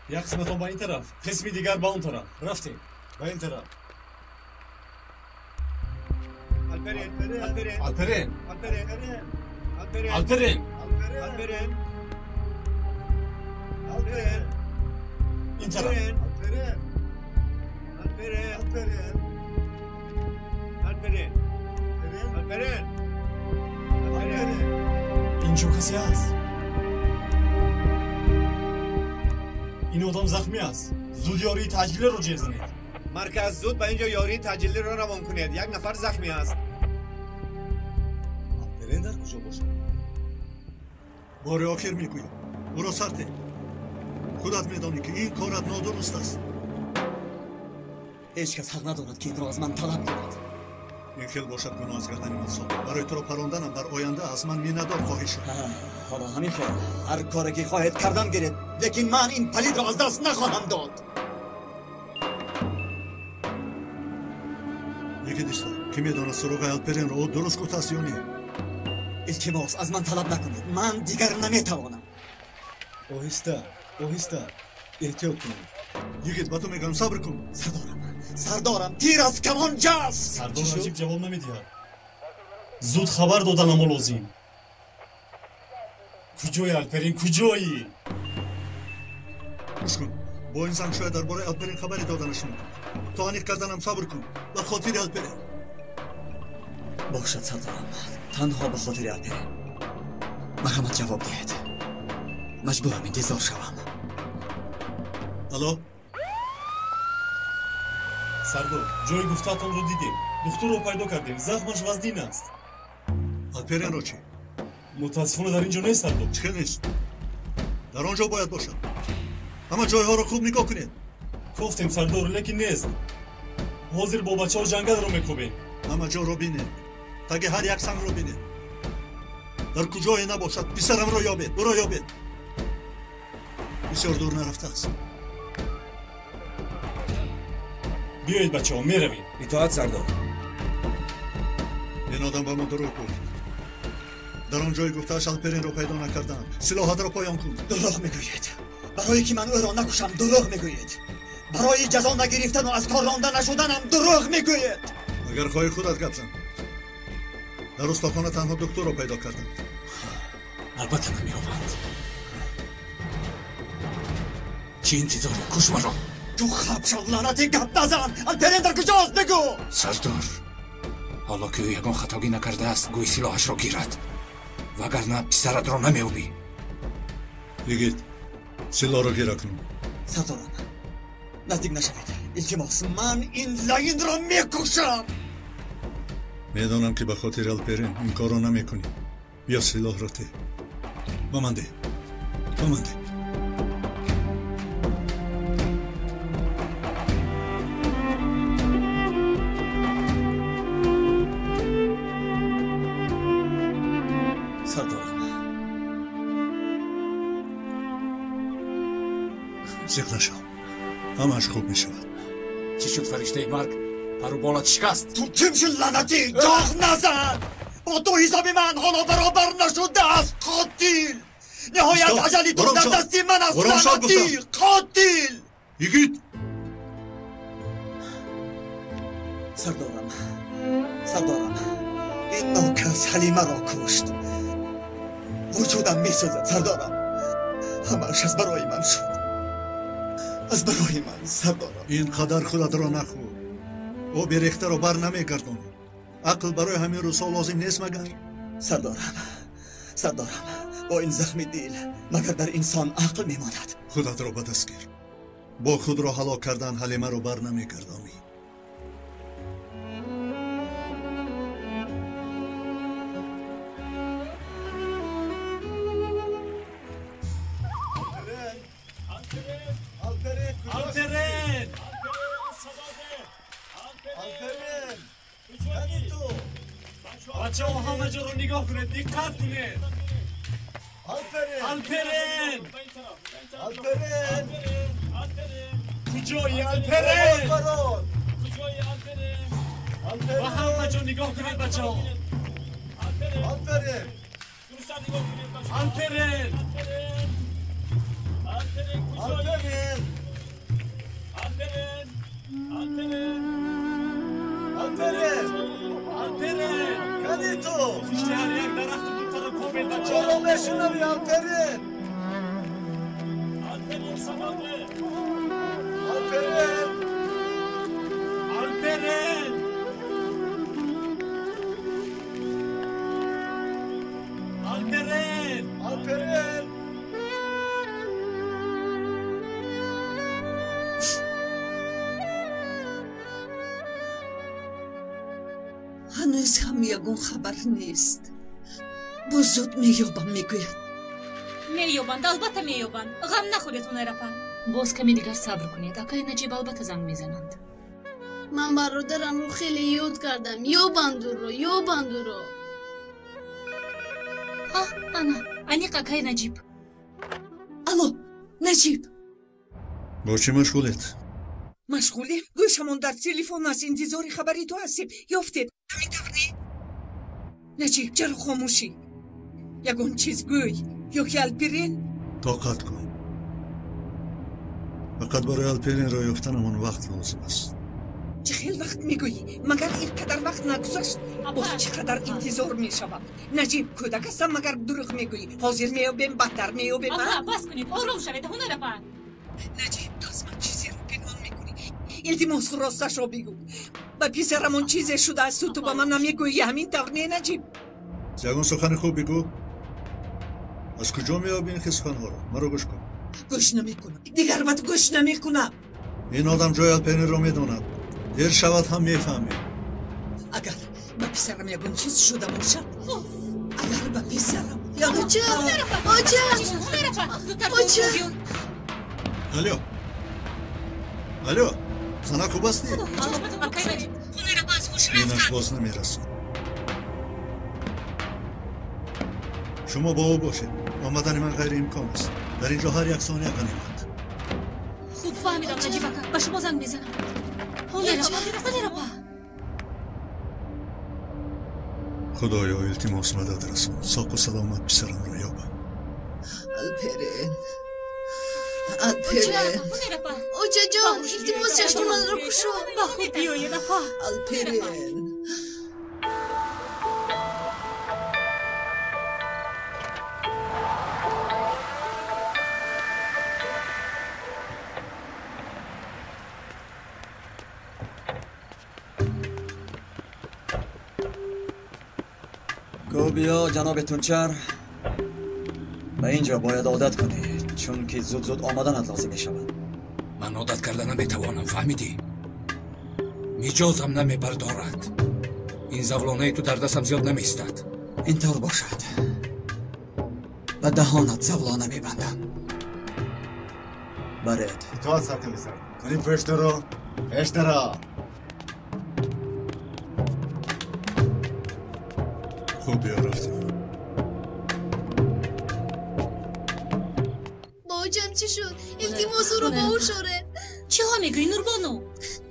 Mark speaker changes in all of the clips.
Speaker 1: Як қисматон ба ин тараф, қисми дигар ба он тараф. Рафтем.
Speaker 2: Ба ин тараф.
Speaker 1: Алперен! Алперен! Алперен!
Speaker 2: Алперен! Алперен!
Speaker 1: Ин тараф.
Speaker 2: Алперен! Алперен! Алперен! Алперен! Алперен! Алперен!
Speaker 1: Инҷо касе ҳаст? Ин одам захмӣ аст. Зуд ёрии таъҷилиро ҷеғ занед.
Speaker 2: Марказ, зуд ба инҷо ёрии таъҷилиро равон кунед. Як нафар захмӣ аст.
Speaker 3: Алперен дар куҷо бошад?
Speaker 4: Бори охир мегӯям, ӯро сар деҳ. Худат медонӣ, ки ин корат нодуруст аст.
Speaker 5: Ҳеҷ кас ҳақ надорад, ки инро аз ман талаб кунад.
Speaker 4: Ин хел бошад, гуноҳ аз гардани ман соқит. Барои туро паронданам дар оянда аз ман миннатдор хоҳӣ шуд.
Speaker 5: Ҳоло ҳамин хел ҳар коре ки хоҳед кардан гиред, лекин ман ин палидро аз даст нахоҳам дод.
Speaker 4: Йигит, исто. Ки медонад, суроғаи Алперенро ӯ дуруст гуфтааст ё не?
Speaker 5: Илтимос, аз ман талаб накунед, ман дигар наметавонам.
Speaker 3: Оҳиста, оҳиста, эҳтиёт кунед.
Speaker 4: Йигит, ба ту мегӯям, сабр кун.
Speaker 5: Сардорам, сардорам, тир аз камон ҷаст.
Speaker 1: Сардор Наҷиб ҷавоб намедиҳад. Зуд хабар доданамо лозим. Куҷои, Алперин, куҷоӣ?
Speaker 4: Гӯш кун, бо ин занг шояд дар бораи Алперин хабаре доданаш мумкин. То аниқ карданам сабр кун, ба хотири Алперин.
Speaker 5: Бошад, сардорам, танҳо ба хотири Алперин. Марҳамат, ҷавоб диҳед. Маҷбурам интизор шавам.
Speaker 4: Алло?
Speaker 1: Сардор, ҷои гуфтаатонро дидем. Духтурро пайдо кардем. Захмаш вазнин аст.
Speaker 4: Алперинро чӣ?
Speaker 1: Мутаассифона, дар ин ҷо нест, сардор.
Speaker 4: Чӣ хел нест? Дар он ҷо бояд бошад. Ҳама ҷойҳоро хуб нигоҳ кунед.
Speaker 1: Кофтем, сардор, лекин нест. Ҳозир бо бачаҳо ҷангалро мекобем.
Speaker 4: Ҳама ҷоро бинед. Таги ҳар як сангро бинед. Дар куҷое набошад, писарамро ёбед, ӯро ёбед. Бисёр дур нарафтааст.
Speaker 1: Биёед, бачаҳо, меравем.
Speaker 6: Итоат, сардор.
Speaker 4: Ин одам ба мо дурӯғ гуфт. Дар он ҷои гуфтааш Алперинро пайдо накардам. Силоҳатро поён кун.
Speaker 5: Дурӯғ мегӯед. Барое ки ман ӯро накушам, дурӯғ мегӯед. Барои ҷазо нагирифтану аз кор ронда нашуданам дурӯғ мегӯед.
Speaker 4: Агар хоҳӣ, худат гап зан. Дар устохона танҳо духтурро пайдо кардам.
Speaker 7: Албатта, намеёбанд. Чӣ интизорӣ? Куш маро.
Speaker 5: Ту хаб шав, лаънатӣ, гап назан. Алперин дар куҷост, бигӯ.
Speaker 7: Сардор, ҳоло ки ӯ ягон хатогӣ накардааст, гӯй силоҳашро гирад, вагарна писаратро намеёбӣ.
Speaker 4: Йигит, силоҳро гира кун.
Speaker 5: Сардорам, наздик нашавед, илтимос, ман ин лаинро мекушам.
Speaker 4: Медонам, ки ба хотири Алперин ин корро намекунӣ. Биё, силоҳро те. Ба ман деҳ, ба ман деҳ.
Speaker 5: Сардорам,
Speaker 4: зиқ нашав, ҳамааш хуб мешавад.
Speaker 7: Чӣ шуд, фариштаи марг? Пару болат шикаст.
Speaker 5: Ту ким шуд, лаънатӣ? Ҷоғ назан. Бо ту ҳисоби ман ҳоло баробар нашудааст, қотил. Ниҳоят аҷали ту дар дасти ман аст, лаънатӣ, қотил.
Speaker 4: Йигит!
Speaker 5: Сардорам, сардорам, ин нокас Ҳалимаро кушт. Вуҷудам месӯзад, сардорам. Ҳамааш аз барои ман шуд, аз барои ман, сардорам.
Speaker 4: Ин қадар худатро нахӯр. Оби рехтаро бар намегардонӣ. Ақл барои ҳамин рӯзҳо лозим нест магар?
Speaker 5: Сардорам, сардорам, бо ин захми дил магар дар инсон ақл мемонад?
Speaker 4: Худатро ба даст гир. Бо худро ҳалок кардан Ҳалимаро бар намегардонӣ.
Speaker 1: Алперин!
Speaker 2: Алперин! Кани ту?
Speaker 1: Бачаҳо, ҳама ҷоро нигоҳ кунед, диққат кунед.
Speaker 2: Алперин!
Speaker 1: Алперин!
Speaker 2: Алперин!
Speaker 1: Куҷои, Алперин?
Speaker 2: Барон!
Speaker 1: Ба ҳама ҷо нигоҳ кунед, бачаҳо.
Speaker 2: Алперин!
Speaker 1: Алперин!
Speaker 2: Алперин!
Speaker 5: Алперен! Алперен! Кани ту?
Speaker 1: Пушти ҳар як дарахту бутаро кобед, бача!
Speaker 5: Чаро мешунавӣ, Алперен?
Speaker 1: Алперен, сабабе!
Speaker 5: Алперен!
Speaker 1: Алперен! Алперен!
Speaker 5: Алперен!
Speaker 6: Ҳанӯз ҳам ягон хабар нест. Боз зуд меёбам, мегӯяд.
Speaker 8: Меёбанд, албатта меёбанд. Ғам нахӯред, Ҳунарапа. Боз каме дигар сабр кунед. Акаи Наҷиб албатта занг мезананд.
Speaker 9: Ман бародарамро хеле ёд кардам. Ёбанд ӯро, ёбанд ӯро.
Speaker 8: Ҳа, ана, аниқ акаи Наҷиб.
Speaker 6: Алло, Наҷиб.
Speaker 4: Бо чӣ машғулед?
Speaker 6: Машғулем? Гӯшамон дар телефон аст, интизори хабари ту ҳастем. Ёфтед, ҳамин тавр не? Наҷиб, чаро хомӯшӣ? Ягон чиз гӯй, ё ки Алперен?
Speaker 4: Тоқат кун. Фақат барои Алперенро ёфтанамон вақт лозим аст.
Speaker 6: Чӣ хел вақт мегӯӣ? Магар ин қадар вақт нагузашт? Боз чӣ қадар интизор мешавам? Наҷиб, кӯдак ҳастам, магар дурӯғ мегӯӣ? Ҳозир меёбем, бадтар меёбем.
Speaker 8: Апа, бас кунед, ором шавед, Ҳунарапа.
Speaker 6: Наҷиб, ту аз ман чизеро пинҳон мекунӣ. Илтимос, росташро бигӯ. Ба писарамон чизе шудаасту ту ба ман намегӯӣ, ҳамин тавр не, Наҷиб?
Speaker 4: Ягон сухани хуб бигӯ. Аз куҷо меёбӣ ин хел суханҳоро? Маро гӯш кун.
Speaker 6: Гӯш намекунам. Дигар бад гӯш намекунам.
Speaker 4: Ин одам ҷои Алперенро медонад. Дер шавад ҳам мефаҳмем.
Speaker 6: Агар ба писарам ягон чиз шуда бошад, агар ба писарам...
Speaker 9: Оча! Оча! Оча!
Speaker 4: Алло! Алло! Зана хуб ҳастӣ? Инаш боз намерасад. Шумо бо ӯ бошед. Омадани ман ғайриимкон аст. Дар ин ҷо ҳар як сония ғанимат.
Speaker 8: Хуб фаҳмидам, Наҷиб ака. Ба шумо занг мезанам. Ҳунарапа, Ҳунарапа.
Speaker 4: Худоё, илтимос мадад расон. Соқу саломат писарамро ёбам.
Speaker 6: Алперен, Алперен.
Speaker 9: Очаҷон, илтимос чашми манро кушо.
Speaker 8: Ба худ биёед, апа.
Speaker 6: Алперен.
Speaker 5: Биё, ҷаноби Тунчар, ба ин ҷо бояд одат кунӣ, чунки зуд-зуд омаданат лозим мешавад.
Speaker 7: Ман одат карда наметавонам, фаҳмидӣ? Миҷозам намебардорад. Ин завлонаи ту дар дастам зиёд намеистад.
Speaker 5: Ин тавр бошад, ба даҳонат завлона мебандам. Баред.
Speaker 2: Итоат, саркомиссар. Кани пештаро, пештаро.
Speaker 4: Хуб, биё рафтем.
Speaker 9: Ба очам чӣ шуд? Илтимос ӯро ба ҳуш оред.
Speaker 8: Чиҳо мегӯӣ, Нурбону?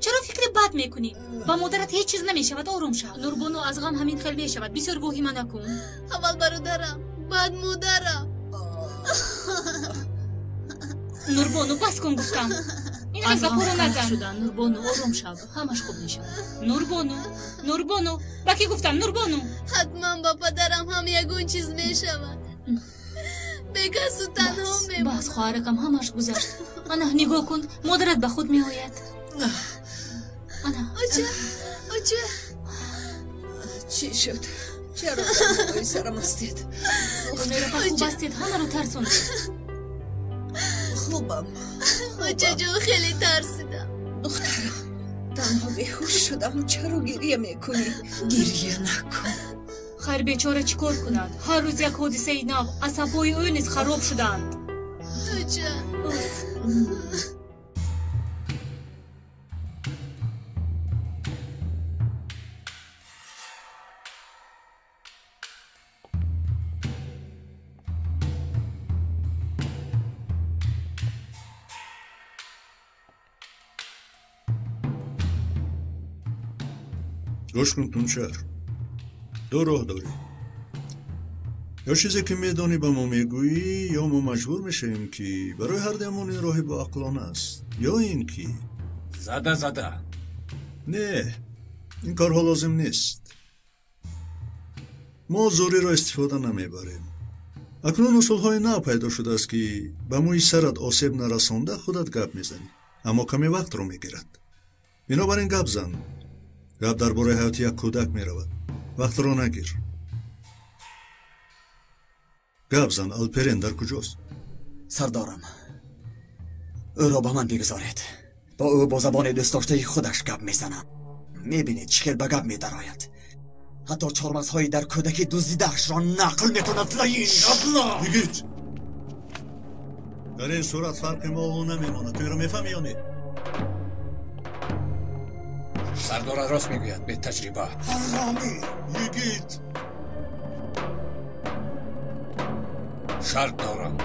Speaker 8: Чаро фикри бад мекунӣ? Ба модарат ҳеҷ чиз намешавад, ором шав. Нурбону, аз ғам ҳамин хел мешавад. Бисёр воҳима накун.
Speaker 9: Аввал бародарам, баъд модарам.
Speaker 8: Нурбону, бас кун гуфтам. Ин хел гапҳоро назан. Нурбону, ором шав, ҳамаш хуб мешавад. Нурбону, Нурбону, ба кӣ гуфтам, Нурбону?
Speaker 9: Ҳатман ба падарам ҳам ягон чиз мешавад. Бекасу танҳо мемонам.
Speaker 8: Бас, хоҳаракам, ҳамаш гузашт. Ана, нигоҳ кун, модарат ба худ меояд. Ана.
Speaker 9: Оча, оча.
Speaker 6: Чӣ шуд? Чаро дар сарам ҳастед?
Speaker 8: Ҳунарапа, хуб ҳастед? Ҳамаро тарсондед.
Speaker 6: Хубам.
Speaker 9: Очаҷон, хеле тарсидам.
Speaker 6: Духтарам, танҳо беҳуш шудам. Чаро гиря мекунӣ? Гиря накун.
Speaker 8: Хайр, бечора чӣ кор кунад? Ҳар рӯз як ҳодисаи нав, асабҳои ӯ низ хароб шуданд.
Speaker 9: Оча.
Speaker 4: Гӯш кун, Тунчар. Ду роҳ дорӣ. Ё чизе ки медонӣ ба мо мегӯӣ, ё мо маҷбур мешавем, ки барои ҳардуямон ин роҳи боақлона аст, ё ин ки
Speaker 7: зада зада.
Speaker 4: Не, Ин корҳо лозим нест. Мо зӯриро истифода намебарем. Акнун усулҳои нав пайдо шудааст, ки ба мӯи сарат осеб нарасонда худат гап мезанӣ, аммо каме вақтро мегирад. Бинобар ин гап зан. Гап дар бораи ҳаёти як кӯдак меравад. Вақтро нагир. Гап зан. Алперен дар куҷост?
Speaker 5: Сардорам, ӯро ба ман бигузоред. Бо ӯ бо забони дӯстдоштаи худаш гап мезанам. Мебинед, чӣ хел ба гап медарояд. Ҳатто чормағзҳои дар кӯдакӣ дуздидаашро нақл мекунад. Лаин абла!
Speaker 4: Йигит, дар ин сурат фарқи мо ӯ намемонад. Ту инро мефаҳмӣ ё не?
Speaker 7: Сардора рост мегӯяд, бетаҷриба.
Speaker 5: Ҳаромӣ!
Speaker 4: Йигит!
Speaker 7: Шарт дорам.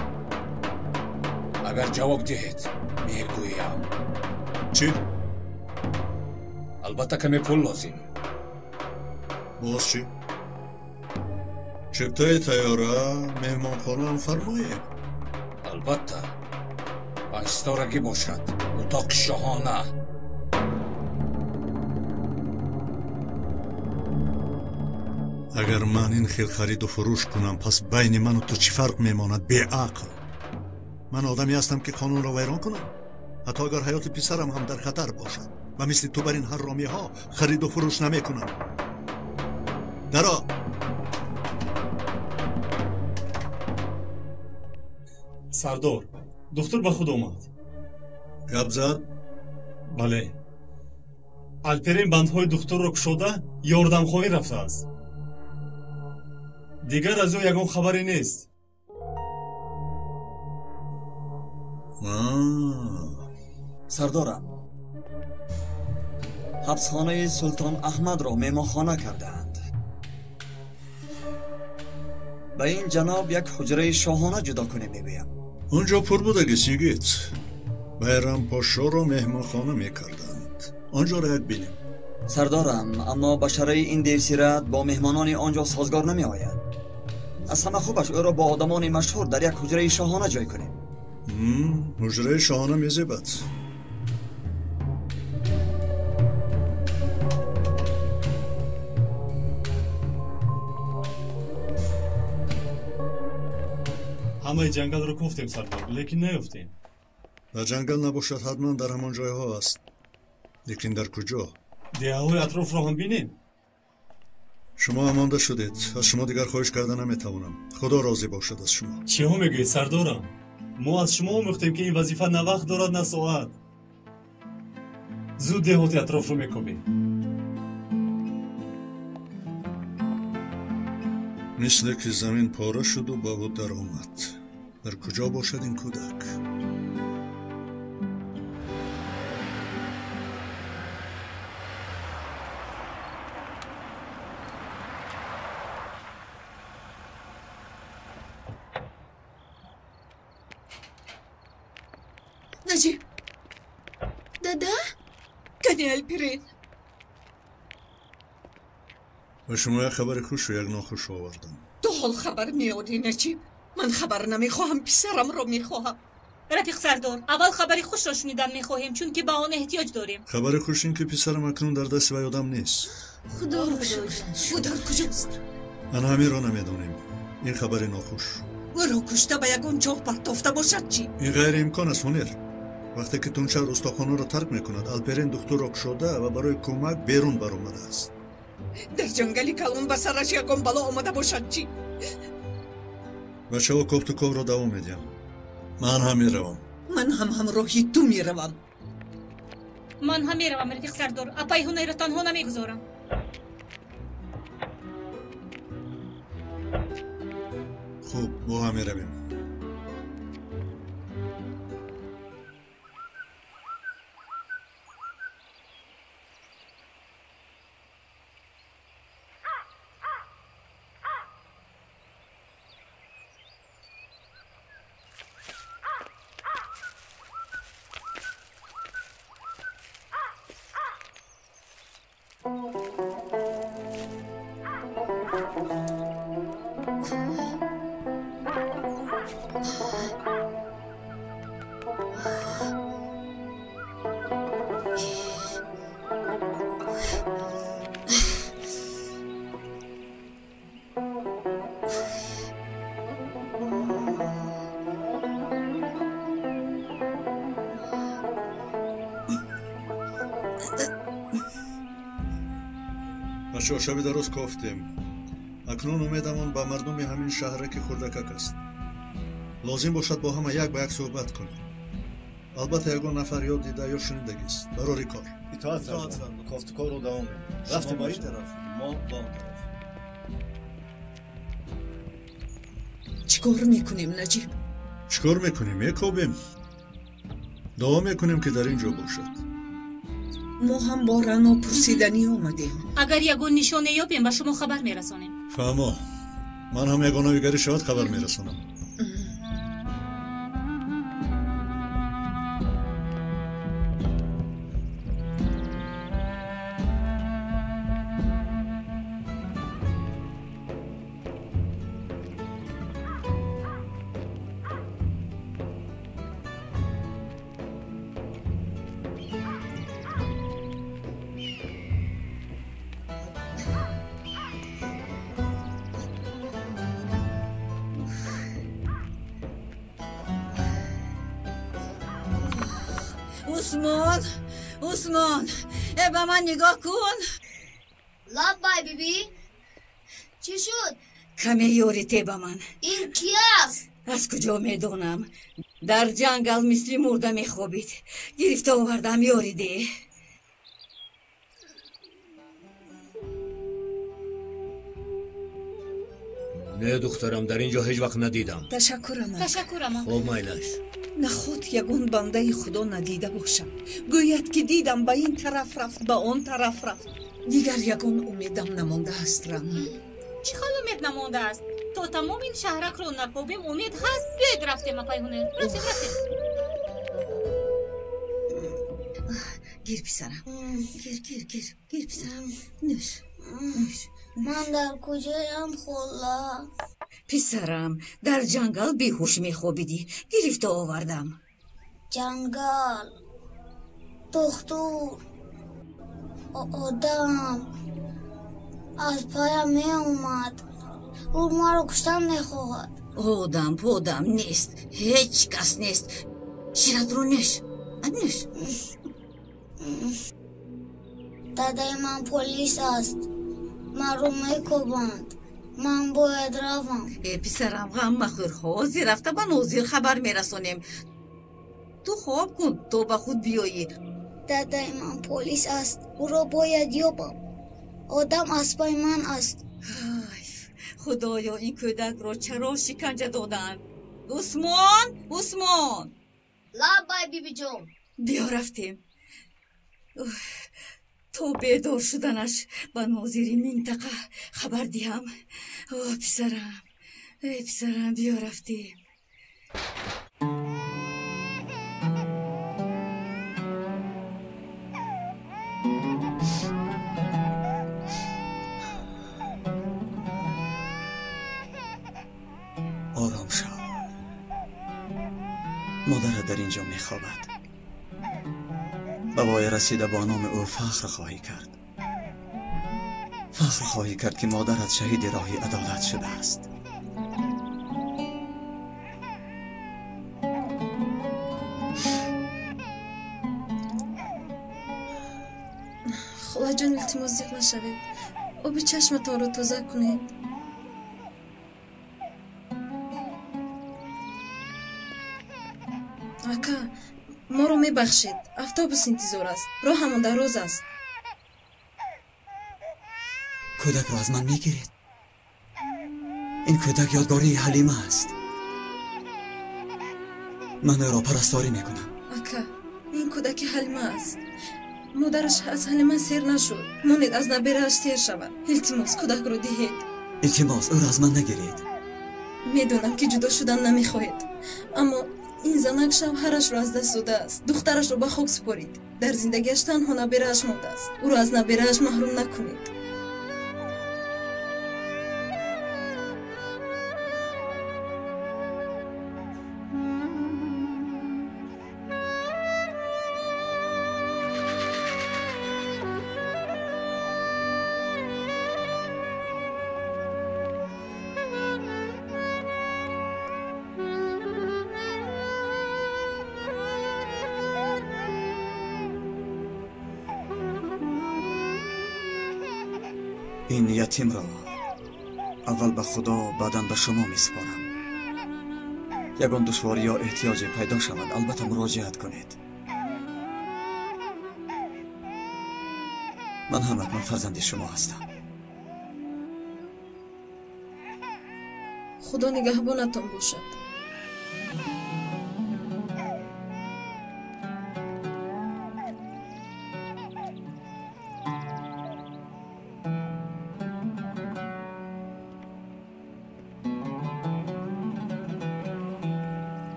Speaker 7: Агар ҷавоб диҳед, мегӯям.
Speaker 4: Чӣ?
Speaker 7: Албатта, каме пул лозим.
Speaker 4: Боз чӣ? Чиптаи тайёра, меҳмонхонаам фармоед.
Speaker 7: Албатта, панҷситорагӣ бошад, утоқи шоҳона.
Speaker 4: Агар ман ин хел хариду фурӯш кунам, пас байни ману ту чӣ фарқ мемонад, беақл? Ман одаме ҳастам, ки қонунро вайрон кунам, ҳатто агар ҳаёти писарам ҳам дар хатар бошад. Ва мисли ту бар ин ҳарромиҳо хариду фурӯш намекунам. Даро!
Speaker 1: Сардор, духтур ба худ омад.
Speaker 4: Гап зад?
Speaker 1: Бале. Алперин бандҳои духтурро кушода ёрдамхоҳӣ рафтааст. Дигар аз ӯ ягон хабаре нест.
Speaker 5: Сардорам, ҳабсхонаи Султон Аҳмадро меҳмонхона кардаанд. Ба ин ҷаноб як ҳуҷраи шоҳона ҷудо кунем, мегӯям.
Speaker 4: Он ҷо пур будагист, йигит. Байрампошоро меҳмонхона мекарданд. Он ҷоро як бинем.
Speaker 5: Сардорам, аммо башараи ин девсират бо меҳмонони он ҷо созгор намеояд. Аз ҳама хубаш ӯро бо одамони машҳур дар як ҳуҷраи шоҳона ҷой кунем.
Speaker 4: Ҳуҷраи шоҳона мезебад.
Speaker 1: Ҳамаи ҷангалро кофтем, сардор, лекин наёфтем.
Speaker 4: Дар ҷангал набошад, ҳатман дар ҳамон ҷойҳо аст. Лекин дар куҷо?
Speaker 1: Деҳаҳои атрофро ҳам бинем.
Speaker 4: Шумо омонда шудед. Аз шумо дигар хоҳиш карда наметавонам. Худо розӣ бошад аз шумо.
Speaker 1: Чиҳо мегӯед, сардорам? Мо аз шумо омӯхтем, ки ин вазифа на вақт дорад, на соат. Зуд деҳоти атрофро мекобем.
Speaker 4: Мисле ки замин пора шуду ба ӯ даромад. Дар куҷо бошад ин кӯдак?
Speaker 6: Наҷиб!
Speaker 9: Дада?
Speaker 6: Кани Алперин?
Speaker 4: Ба шумо як хабари хушу як нохуш овардам.
Speaker 6: Ту ҳол хабар меорӣ, Наҷиб? Ман хабар намехоҳам, писарамро мехоҳам.
Speaker 8: Рафиқ сардор, аввал хабари хушро шунидан мехоҳем, чунки ба он эҳтиёҷ дорем.
Speaker 4: Хабари хуш ин ки писарам акнун дар дасти вай одам нест.
Speaker 9: Худоро шукр.
Speaker 6: Ӯ дар куҷост?
Speaker 4: Ана ҳаминро намедонем. Ин хабари нохуш.
Speaker 6: Ӯро кушта ба ягон ҷо партофта бошад чӣ?
Speaker 4: Ин ғайриимкон аст, Ҳунер. Вақте ки Тунчар устохонаро тарк мекунад, Алперин духтурро кушода ва барои кӯмак берун баромадааст.
Speaker 6: Дар ҷангали калон ба сараш ягон бало омада бошад чӣ?
Speaker 4: Бачаҳо кофту ковро давом медиҳам. Ман ҳам меравам.
Speaker 6: Ман ҳам ҳамроҳи ту меравам.
Speaker 8: Ман ҳам меравам, рафиқ сардор. Апаи Ҳунайро танҳо намегузорам.
Speaker 4: Хуб, бо ҳам меравем. Бачаҳо, шаби дароз кофтем. Акнун умедамон ба мардуми ҳамин шаҳраки хурдакак аст. Лозим бошад бо ҳама як ба як суҳбат кунем. Албатта ягон нафар ё дида ё шунидагист. Барори кор.
Speaker 3: Итоат сардор. Кофтукорро давом медиҳем. Рафтем ба ин тараф, мо ба он тараф.
Speaker 6: Чӣ кор мекунем, Наҷиб?
Speaker 4: Чӣ кор мекунем? Мекобем. Дуо мекунем, ки дар ин ҷо бошад.
Speaker 6: Мо ҳам бо Рано пурсиданӣ омадем.
Speaker 8: Агар ягон нишоне ёбем, ба шумо хабар мерасонем.
Speaker 4: Фаҳмо. Ман ҳам ягон навигарӣ шавад, хабар мерасонам.
Speaker 10: Усмон, Усмон, ба ман нигоҳ кун.
Speaker 9: Лаббай, биби. Чӣ шуд?
Speaker 10: Каме ёрите ба ман.
Speaker 9: Ин кӣ аст?
Speaker 10: Аз куҷо медонам? Дар ҷангал мисли мурда мехобид. Гирифта овардам, ёриде.
Speaker 11: Не, духтарам, дар ин ҷо ҳеҷ вақт надидам.
Speaker 6: Ташаккур, амак.
Speaker 8: Ташаккур, амак.
Speaker 11: Хоб, майлаш.
Speaker 6: Наход ягон бандаи худо надида бошам. Гӯяд, ки дидам, ба ин тараф рафт, ба он тараф рафт. Дигар ягон умедам намондааст, Рано.
Speaker 8: Чӣ хел умед намондааст? То тамоми ин шаҳракро накобем, умед ҳаст. Биёед, рафтем, апай Ҳунер. Рафтем, рафтем.
Speaker 10: Гир, писарам. Гир, гир, гир. Гир, писарам. Нӯш. Нӯш.
Speaker 9: Ман дар куҷоям, хола?
Speaker 10: Писарам, дар ҷангал беҳуш мехобидӣ. Гирифта овардам.
Speaker 9: Ҷангал, духтур, одам аз паям меомад. Ӯ маро куштан мехоҳад.
Speaker 10: Одам подам нест, ҳеҷ кас нест. Ширатро нӯш, нӯш.
Speaker 9: Дадаи ман полис аст. Маро мекобанд. Ман бояд равам.
Speaker 10: Э, писарам, ғам махӯр. Ҳозир рафта ба нозир хабар мерасонем. Ту хоб кун, то ба худ биёӣ.
Speaker 9: Дадаи ман полис аст. Ӯро бояд ёбам. Одам аз паи ман аст.
Speaker 10: Худоё, ин кӯдакро чаро шиканҷа додаанд? Усмон, Усмон!
Speaker 9: Лаббай, бибиҷон.
Speaker 10: Биё, рафтем. То бедор шуданаш ба нозири минтақа хабар диҳам. О, писарам, э, писарам, биё, рафтем.
Speaker 5: Ором шав. Модарат дар ин ҷо мехобад. Ба воя расида бо номи ӯ фахр хоҳӣ кард. Фахр хоҳӣ кард, ки модарат шаҳиди роҳи адолат шудааст.
Speaker 12: Холаҷон, илтимос, зиқ нашавед. Оби чашматонро тоза кунед. Ака, моро мебахшед. Автобус интизор аст. Роҳамон дароз аст.
Speaker 5: Кӯдакро аз ман мегиред? Ин кӯдак ёдгории Ҳалима аст. Ман ӯро парасторӣ мекунам.
Speaker 12: Ака, ин кӯдаки Ҳалима аст. Модараш аз Ҳалима сер нашуд. Монед аз наберааш сер шавад. Илтимос, кӯдакро диҳед.
Speaker 5: Илтимос, ӯро аз ман нагиред.
Speaker 12: Медонам, ки ҷудо шудан намехоҳед, аммо ин занак шавҳарашро аз даст додааст. Духтарашро ба хок супорид. Дар зиндагиаш танҳо наберааш мондааст. Ӯро аз наберааш маҳрум накунед.
Speaker 5: Ин ятимро аввал ба Худо, баъдан ба шумо месупорам. Ягон душворӣ ё эҳтиёҷе пайдо шавад, албатта муроҷиат кунед. Ман ҳам акнун фарзанди шумо ҳастам.
Speaker 12: Худо нигаҳбонатон бошад.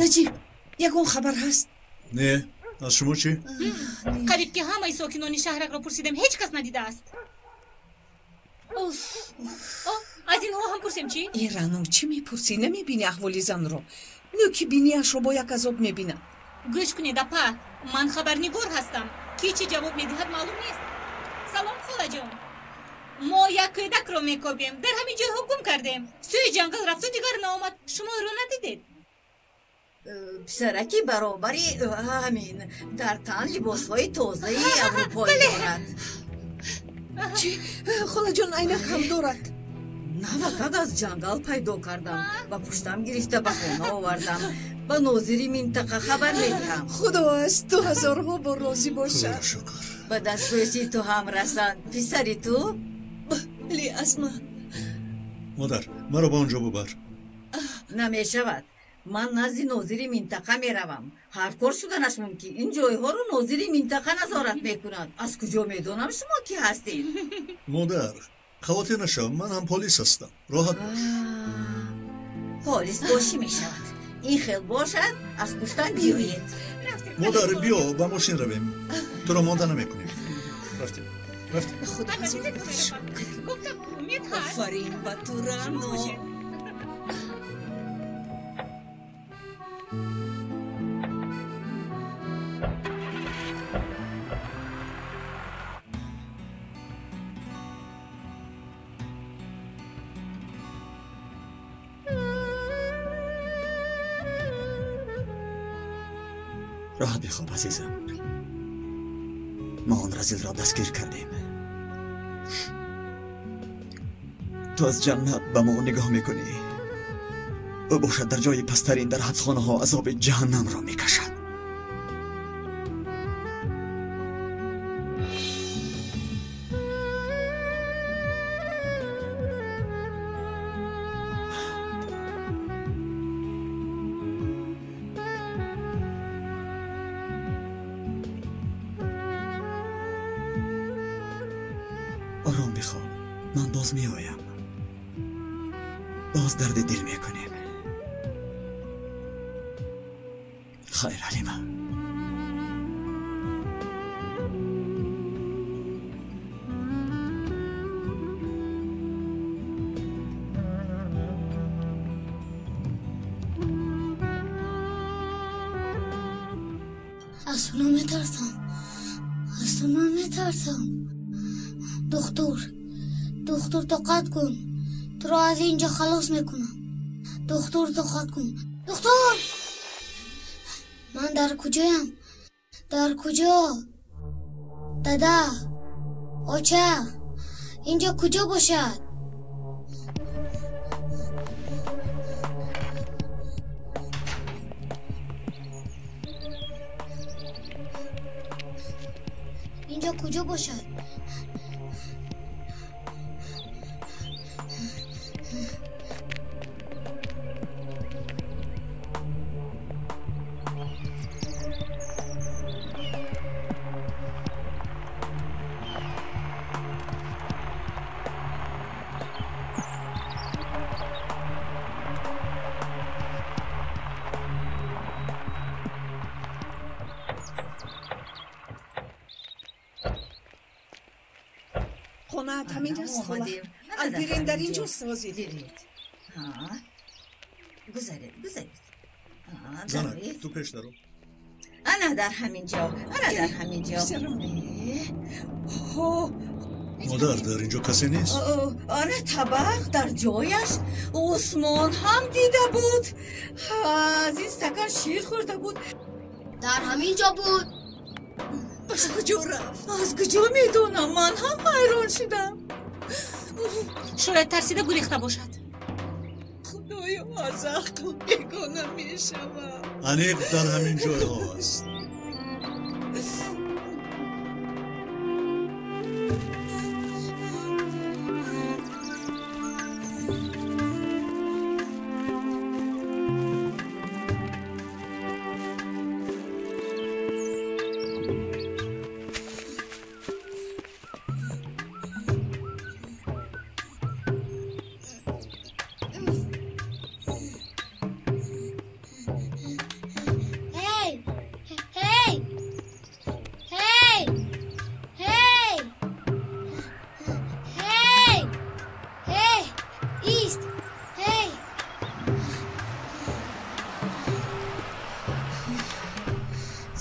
Speaker 6: Наҷиб, ягон хабар ҳаст?
Speaker 4: Не, аз шумо чӣ?
Speaker 8: Қариб ки ҳамаи сокинони шаҳракро пурсидем, ҳеҷ кас надидааст. Аз инҳо ҳам пурсем чӣ?
Speaker 6: Э, Рано, чӣ мепурсӣ? Намебинӣ аҳволи занро? Нӯки биниашро бо як азоб мебинад.
Speaker 8: Гӯш кунед, апа, ман хабарнигор ҳастам. Ки чӣ ҷавоб медиҳад маълум нест. Салом, холаҷон. Мо як кӯдакро мекобем. Дар ҳамин ҷойҳо гум кардем. Сӯи ҷангал рафту дигар наомад. Шумо ӯро надидед?
Speaker 10: Писараки баробари ҳамин дар тан либосҳои тозаи аврупоӣ дорад.
Speaker 6: Чӣ? Холаҷон, айнак ҳам дорад.
Speaker 10: Навакак аз ҷангал пайдо кардам, ба пуштам гирифта ба хона овардам. Ба нозири минтақа хабар медиҳам.
Speaker 6: Худо аз ту ҳазорҳо бор розӣ бошад.
Speaker 10: Ба дастбӯсии ту ҳам расанд. Писари ту?
Speaker 12: Бале, аз ман.
Speaker 4: Модар, маро ба он ҷо бубар.
Speaker 10: Намешавад. Ман назди нозири минтақа меравам. Ҳар кор шуданаш мумкин. Ин ҷойҳоро нозири минтақа назорат мекунад. Аз куҷо медонам шумо кӣ ҳастед?
Speaker 4: Модар, хавотир нашав, ман ҳам полис ҳастам. Роҳат бош.
Speaker 10: Полис бошӣ мешавад. Ин хел бошад, аз пуштам биёед.
Speaker 4: Модар, биё ба мошин равем. Туро монда намекунем. Рафтем, рафтем.
Speaker 6: Худо офарин ба ту, Рано.
Speaker 5: Роҳат бихоб, азизам. Мо он разилро дастгир кардем. Ту аз ҷаннат ба мо нигоҳ мекунӣ. Ӯ бошад дар ҷои пасттарин дар ҳабсхонаҳо азоби ҷаҳаннамро мекашад. Ором бихоб, ман боз меоям. Боз дарди дил мекунем. Хайр, Ҳалима.
Speaker 9: Аз оно метарсам. Аз оно метарсам. Доктор, доктор, тоқат кун. Туро аз инҷо халос мекунам. Доктор, тоқат кун. Доктор! Ман дар куҷоям? Дар куҷо? Дада, оча, инҷо куҷо бошад? Инҷо куҷо бошад?
Speaker 6: Хонаат ҳаминҷост, хола. Алпирин дар инҷо созид.
Speaker 10: Гузаред, гузаред.
Speaker 4: Занак, ту пеш даро.
Speaker 10: Ана дар ҳамин ҷо, ана дар ҳамин ҷо.
Speaker 6: Ҳо,
Speaker 4: Модар, дар инҷо касе нест?
Speaker 10: Ана табақ дар ҷояш. Усмон ҳам дида буд. Аз ин стакан шир хӯрда буд.
Speaker 9: Дар ҳамин ҷо буд.
Speaker 6: Аз куҷо рафт? Аз куҷо медонам? Ман ҳам ҳайрон шудам. Шояд тарсида гурехта бошад. Худоё, аз ақл бегона мешавам.
Speaker 4: Аниқ дар ҳамин ҷойҳо аст.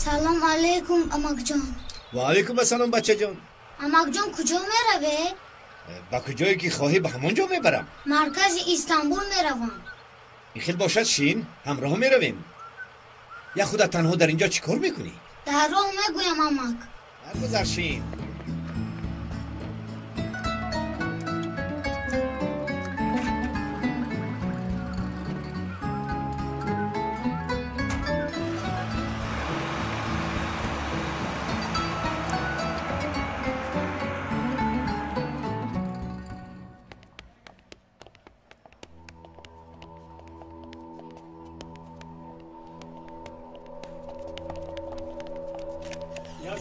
Speaker 9: Салом алейкум, амакҷон.
Speaker 2: Ва алейкум ассалом, бачаҷон.
Speaker 9: Амакҷон, куҷо меравед?
Speaker 2: Ба куҷое ки хоҳӣ, ба ҳамон ҷо мебарам.
Speaker 9: Маркази Истанбул меравам.
Speaker 2: Ин хел бошад, шин, ҳамроҳ меравем. Я худат танҳо дар ин ҷо чӣ кор мекунӣ?
Speaker 9: Дар роҳ мегӯям, амак.
Speaker 2: Баргузар, шин.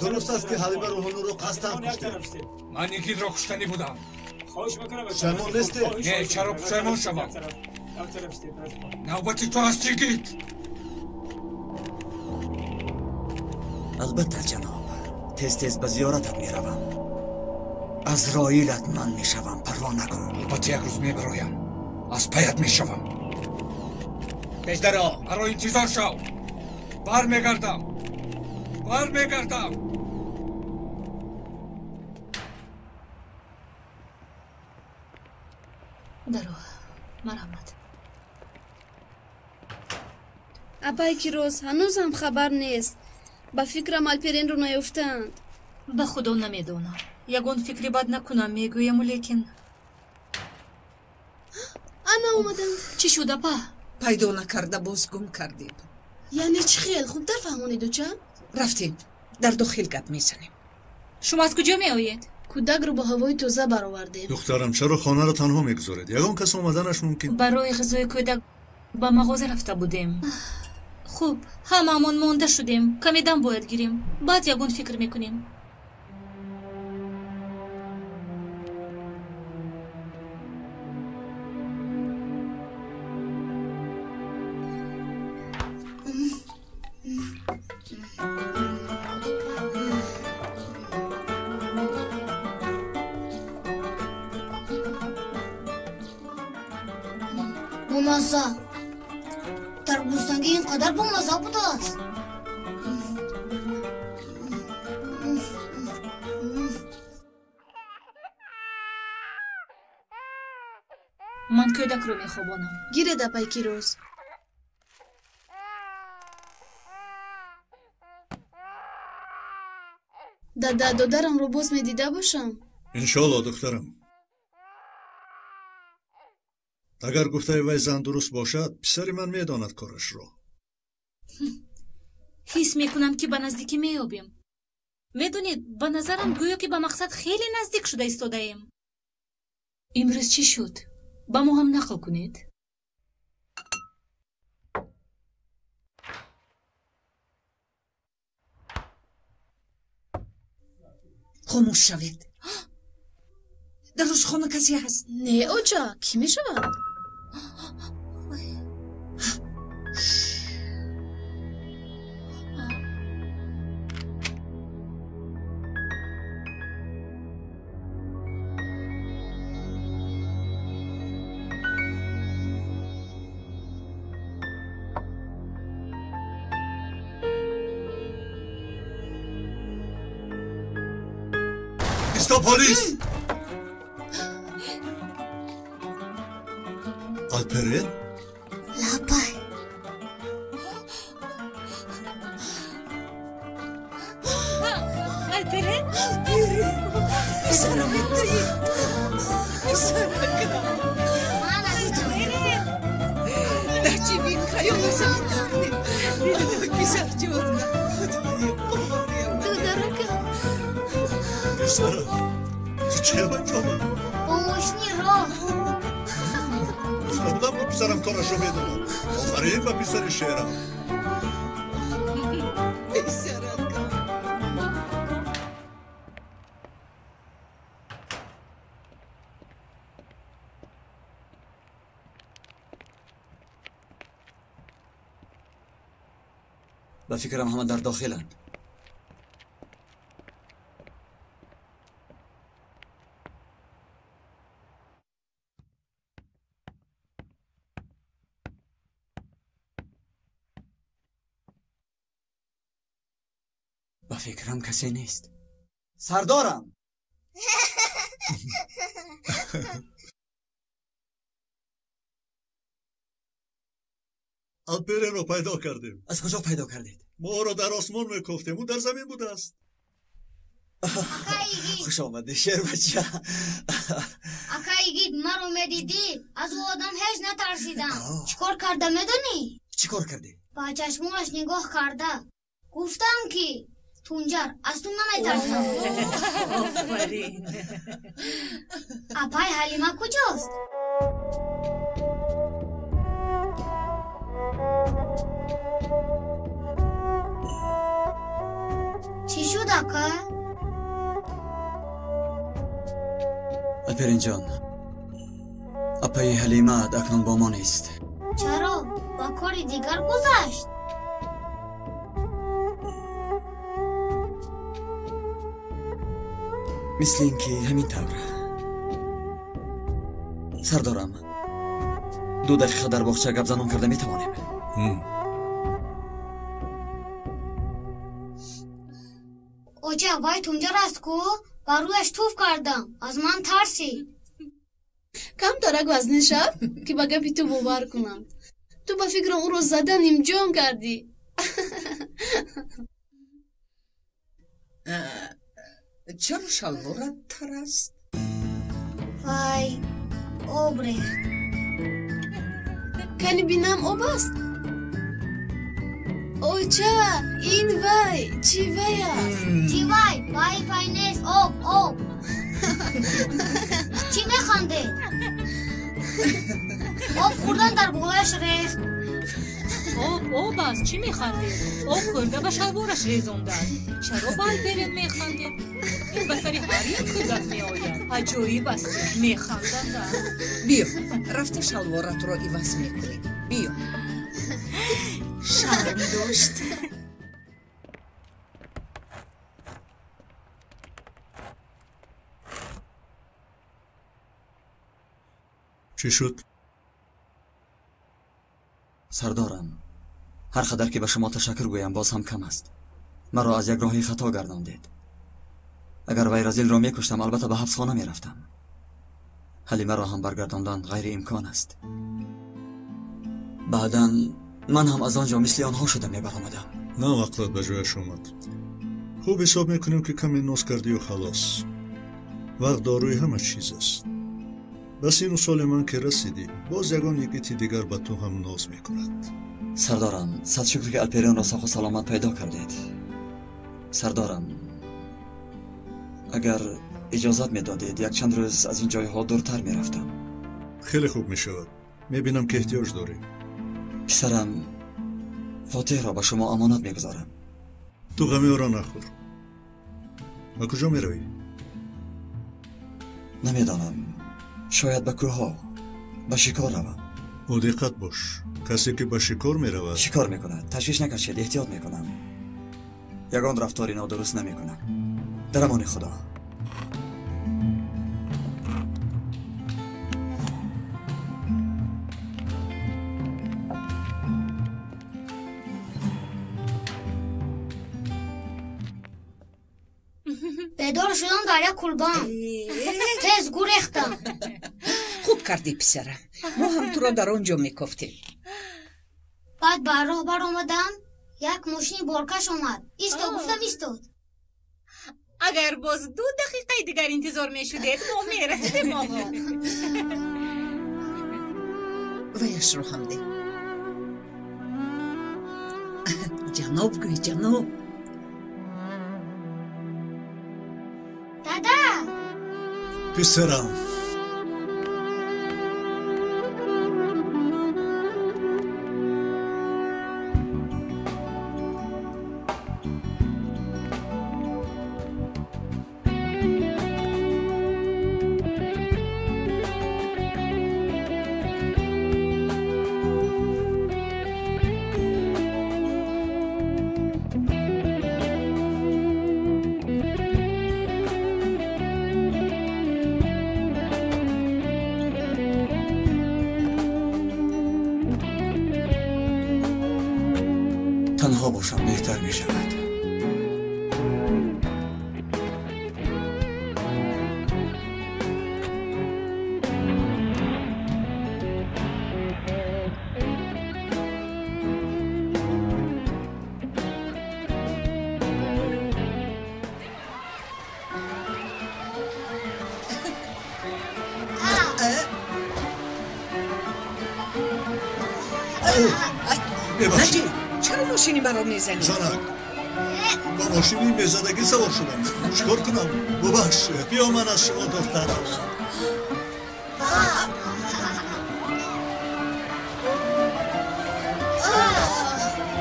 Speaker 3: Дуруст аст, ки Ҳалима Рӯҳонуро қасдан куштед?
Speaker 7: Ман Нигидро куштанӣ будам.
Speaker 3: Пушаймон нестед?
Speaker 7: Не, чаро пушаймон шавам? Навбати ту аст, Нигид.
Speaker 5: Албатта, ҷаноб, тез тез ба зиёратат меравам. Аз роилат ман мешавам, парво накун.
Speaker 7: Албатта, як рӯз мебароям, аз паят мешавам.
Speaker 2: Пешдаро,
Speaker 7: маро интизор шав. Бармегардам, бармегардам.
Speaker 8: Даро, марҳамат.
Speaker 9: Апай Кироз, ҳанӯзам хабар нест. Ба фикрам Алперенро наёфтаанд.
Speaker 8: Ба худо намедонам. Ягон фикри бад накунам, мегӯяму, лекин
Speaker 9: ана омаданд.
Speaker 8: Чӣ шуд, апа?
Speaker 6: Пайдо накарда боз гум кардем.
Speaker 9: Яъне чӣ хел? Хубтар фаҳмонед, оча?
Speaker 6: Рафтем, дар дохил гап мезанем.
Speaker 8: Шумо аз куҷо меоед?
Speaker 9: Кӯдакро бо ҳавои тоза баровардем.
Speaker 4: Духтарам, чаро хонаро танҳо мегузоред? Ягон кас омаданаш мумкин.
Speaker 8: Барои ғизои кӯдак ба мағоза рафта будем. Хуб, ҳамаамон монда шудем. Каме дам бояд гирем, баъд ягон фикр мекунем.
Speaker 9: Бомазза. Дар гӯсангӣ ин қадар бомазза будааст.
Speaker 8: Ман кӯдакро мехобонам.
Speaker 9: Гиред, апай Кироз. Дада, додарамро боз медида бошам?
Speaker 4: Иншоалло, духтарам. Агар гуфтаи вай зан дуруст бошад, писари ман медонад корашро.
Speaker 8: Ҳис мекунам, ки ба наздикӣ меёбем. Медонед, ба назарам гӯё ки ба мақсад хеле наздик шуда истодаем. Имрӯз чӣ шуд? Ба мо ҳам нақл кунед.
Speaker 6: Хомӯш шавед. Дар рӯзхона касе ҳаст?
Speaker 9: Не, оча, кӣ мешавад?
Speaker 4: Исто, полис! Алперен?
Speaker 13: Лаббай.
Speaker 8: Алперен?
Speaker 6: Алперен! Писарам итри! Писаракам!
Speaker 8: Алперен!
Speaker 6: Дар чӣ бин хаёлашам итарне? Писарҷон! Худоё, боварям.
Speaker 9: Додаракам!
Speaker 4: Писарам, ту чӣ анҷом?
Speaker 13: Бо мошини роҳ.
Speaker 4: Гуфта будам, ки писарам корашро медонад. Офарин ба писари шерам.
Speaker 6: Писаракам!
Speaker 5: Ба фикрам ҳама дар дохиланд. Ба фикрам касе нест. Сардорам!
Speaker 4: Алперенро пайдо кардем.
Speaker 5: Аз куҷо пайдо кардед?
Speaker 4: Мо ӯро дар осмон мекофтем, ӯ дар замин будааст.
Speaker 13: Акай игит!
Speaker 5: Хуш омадӣ, шербача.
Speaker 13: Акай игит, маро медидӣ? Аз ӯ одам ҳеҷ натарсидам. Чӣ кор карда медонӣ?
Speaker 5: Чӣ кор кардӣ?
Speaker 13: Ба чашмонаш нигоҳ карда гуфтам, ки Тунҷар, аз ту наметарсам.
Speaker 6: Офарин!
Speaker 13: Апай Ҳалима куҷост? Чӣ шуд, ака?
Speaker 5: Алперинҷон, апаи Ҳалимаат акнун бо мо нест.
Speaker 13: Чаро? Ба кори дигар гузашт?
Speaker 5: Мисли ин ки ҳамин тавр. Сардорам, 2 дақиқа дар боғча гапзанон карда метавонем?
Speaker 13: Оча, вай Тунҷар аст ку? Ба рӯяш туф кардам, аз ман тарсид.
Speaker 9: Камтарак вазнин шав, ки ба гапи ту бовар кунам. Ту ба фикрам ӯро зада нимҷон кардӣ.
Speaker 6: Чаро шалворат тар аст?
Speaker 13: Вай, об рехт.
Speaker 9: Кани бинам об аст? Оча, ин вай, чӣ вай аст?
Speaker 13: Чӣ вай? Вай пай нест, об, об. Чӣ механдед? Об хӯрдан дар болояш рехт.
Speaker 8: Об об аст, чӣ механдед? Об хӯрда ба шалвораш резондааст. Чаро ба Алперен механдед? Ин ба сари ҳар як кӯдак меояд. Аҷоиб аст, механданд.
Speaker 6: Биё, рафта шалворатро иваз мекунем. Биё.
Speaker 8: Шарм дошт.
Speaker 4: Чӣ шуд?
Speaker 5: Сардорам, ҳар қадар ки ба шумо ташаккур гӯям, боз ҳам кам аст. Маро аз як роҳи хато гардондед. Агар вай разилро мекуштам, албатта ба ҳабсхона мерафтам. Ҳалимаро ҳам баргардондан ғайриимкон аст. Баъдан ман ҳам аз он ҷо мисли онҳо шуда мебаромадам.
Speaker 4: На вақтлат ба ҷояш омад. Хуб ҳисоб мекунем, ки каме ноз кардию халос. Вақт дорои ҳама чиз аст. Ба сину соли ман ки расидӣ, боз ягон йигити дигар ба ту ҳам ноз мекунад.
Speaker 5: Сардорам, сад шукр, ки Алперенро соҳу саломат пайдо кардед. Сардорам, агар иҷозат медодед, якчанд рӯз аз ин ҷойҳо дуртар мерафтам.
Speaker 4: Хеле хуб мешавад. Мебинам, ки эҳтиёҷ дорӣ.
Speaker 5: Писарам Фотеҳро ба шумо амонат мегузорам.
Speaker 4: Ту ғами ӯро нахӯр. Ба куҷо меравӣ?
Speaker 5: Намедонам. Шояд ба кӯҳҳо, ба шикор равам.
Speaker 4: Бодиққат бош. Касе ки ба шикор меравад,
Speaker 5: шикор мекунад. Ташвиш накашед, эҳтиёт мекунам. Ягон рафтори нодуруст намекунам. Дар амони Худо.
Speaker 13: Бедор шудам дар як кулбам. Тез гурехтам.
Speaker 6: Хуб
Speaker 14: Кардӣ, писарам. Мо ҳам туро дар он ҷо мекофтем.
Speaker 13: Баъд ба роҳ баромадам, як мошини боркаш омад. Исто гуфтам, истод.
Speaker 8: Агар боз 2 дақиқаи дигар интизор мешудед, мо мерасидем, оғо.
Speaker 14: Ваяшро ҳам де. Ҷаноб гӯй, ҷаноб.
Speaker 13: Дада!
Speaker 4: Писарам.
Speaker 5: Танҳо бошам беҳтар мешавад.
Speaker 14: Наҷиб, чаро мошини маро мезанӣ?
Speaker 4: Занак, ба мошини мезадагӣ савор шудам. Чӣ кор кунам? Бубахш, биё ман аз шумо дуртарам.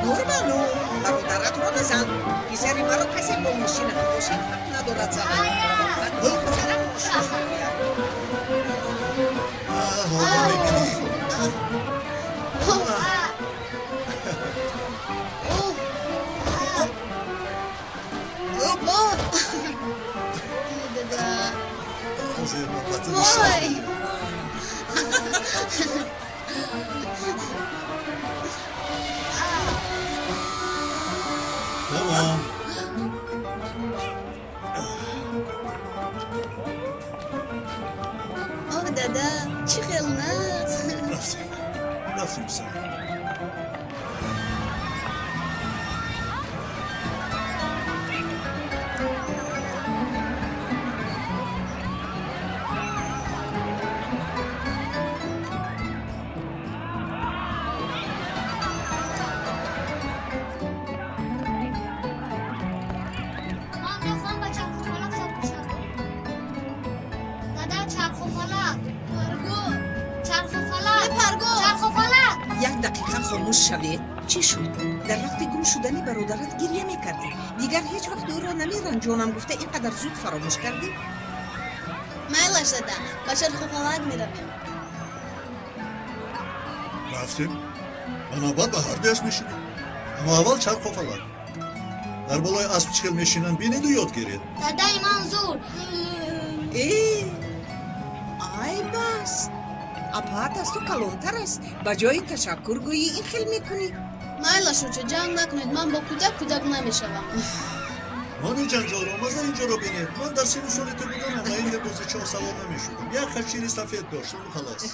Speaker 14: Нурбану, бародаратро назан. Писари маро касе бо мошина бошад ҳақ надорад занад. Писарам мошин мегӯяд.
Speaker 4: Ҳоло мебинӣ.
Speaker 9: Вой!
Speaker 4: Тамом.
Speaker 9: О, дада, чӣ хел нағз!
Speaker 4: Рафтем. Рафтем, писарам.
Speaker 13: Ман мехоҳам ба чархуфалак савор шавам. Дада, чархуфалак. Парго. Чархуфалак. Парго. Чархуфалак.
Speaker 14: Як дақиқа хомӯш шавед. Чӣ шуд? Дар вақти гум шудани бародарат гирья мекардӣ. Дигар ҳеҷ вақт ӯро намеранҷонам гуфта ин қадар зуд фаромӯш кардӣ?
Speaker 9: Майлаш, дада, ба чархуфалак меравем.
Speaker 4: Рафтем. Ба навбат ба ҳардуяш мешинем. Аммо аввал чархуфалак. Дар болои асп чӣ хел мешинанд бинеду ёд гиред.
Speaker 13: Дадаи ман зур.
Speaker 14: Э, айб аст. Апаат аз ту калонтар аст. Ба ҷои ташаккур гӯӣ ин хел мекунӣ.
Speaker 9: Майлаш, оча, ҷанг накунед. Ман бо кӯдак кӯдак намешавам.
Speaker 4: Ман ин ҷанҷолро маза инҷоро бинед. Ман дар сину соли ту буданам ва ин бозичаҳо савор намешудам. Як хашири сафед доштаму халос.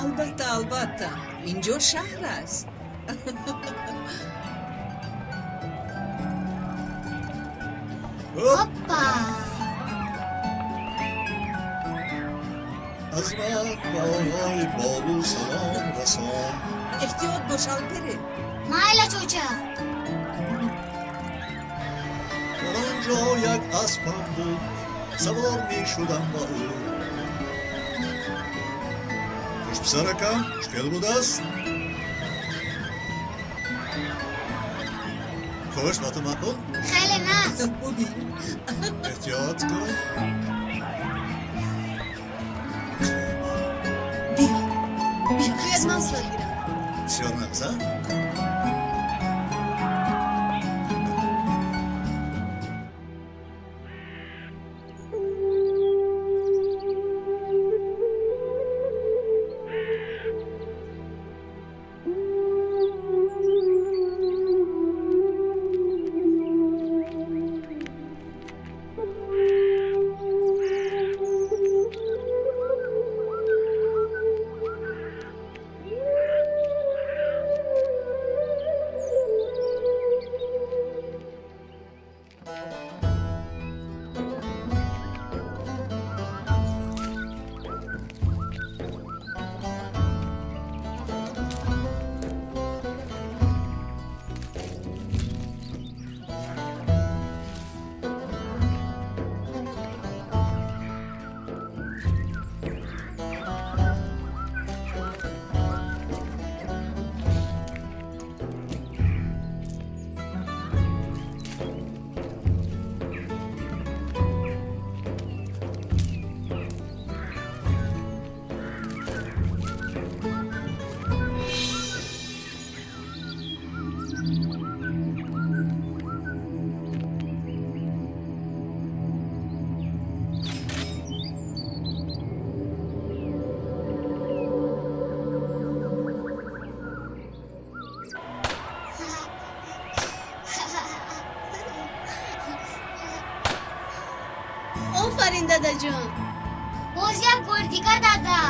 Speaker 14: Албатта, албатта. Инҷо шаҳр аст.
Speaker 13: Оппа!
Speaker 4: Аз ман ба оғои Болу салом расон.
Speaker 14: Эҳтиёт бош, Алпере.
Speaker 13: Майлаш, оча.
Speaker 4: Дар он ҷо як аспам буд, савор мешудам ба ӯ. Хуш, писаракам, чӣ хел будааст? Хуш, ба ту маъқул?
Speaker 13: Хеле нағз.
Speaker 14: Бубин.
Speaker 4: Эҳтиёт кун.
Speaker 14: Биё. Биё.
Speaker 9: Биёед ман сурат гирам.
Speaker 4: Бисёр нағз, а?
Speaker 9: Офарин, дадаҷон.
Speaker 13: Боз як бор дигар, дада.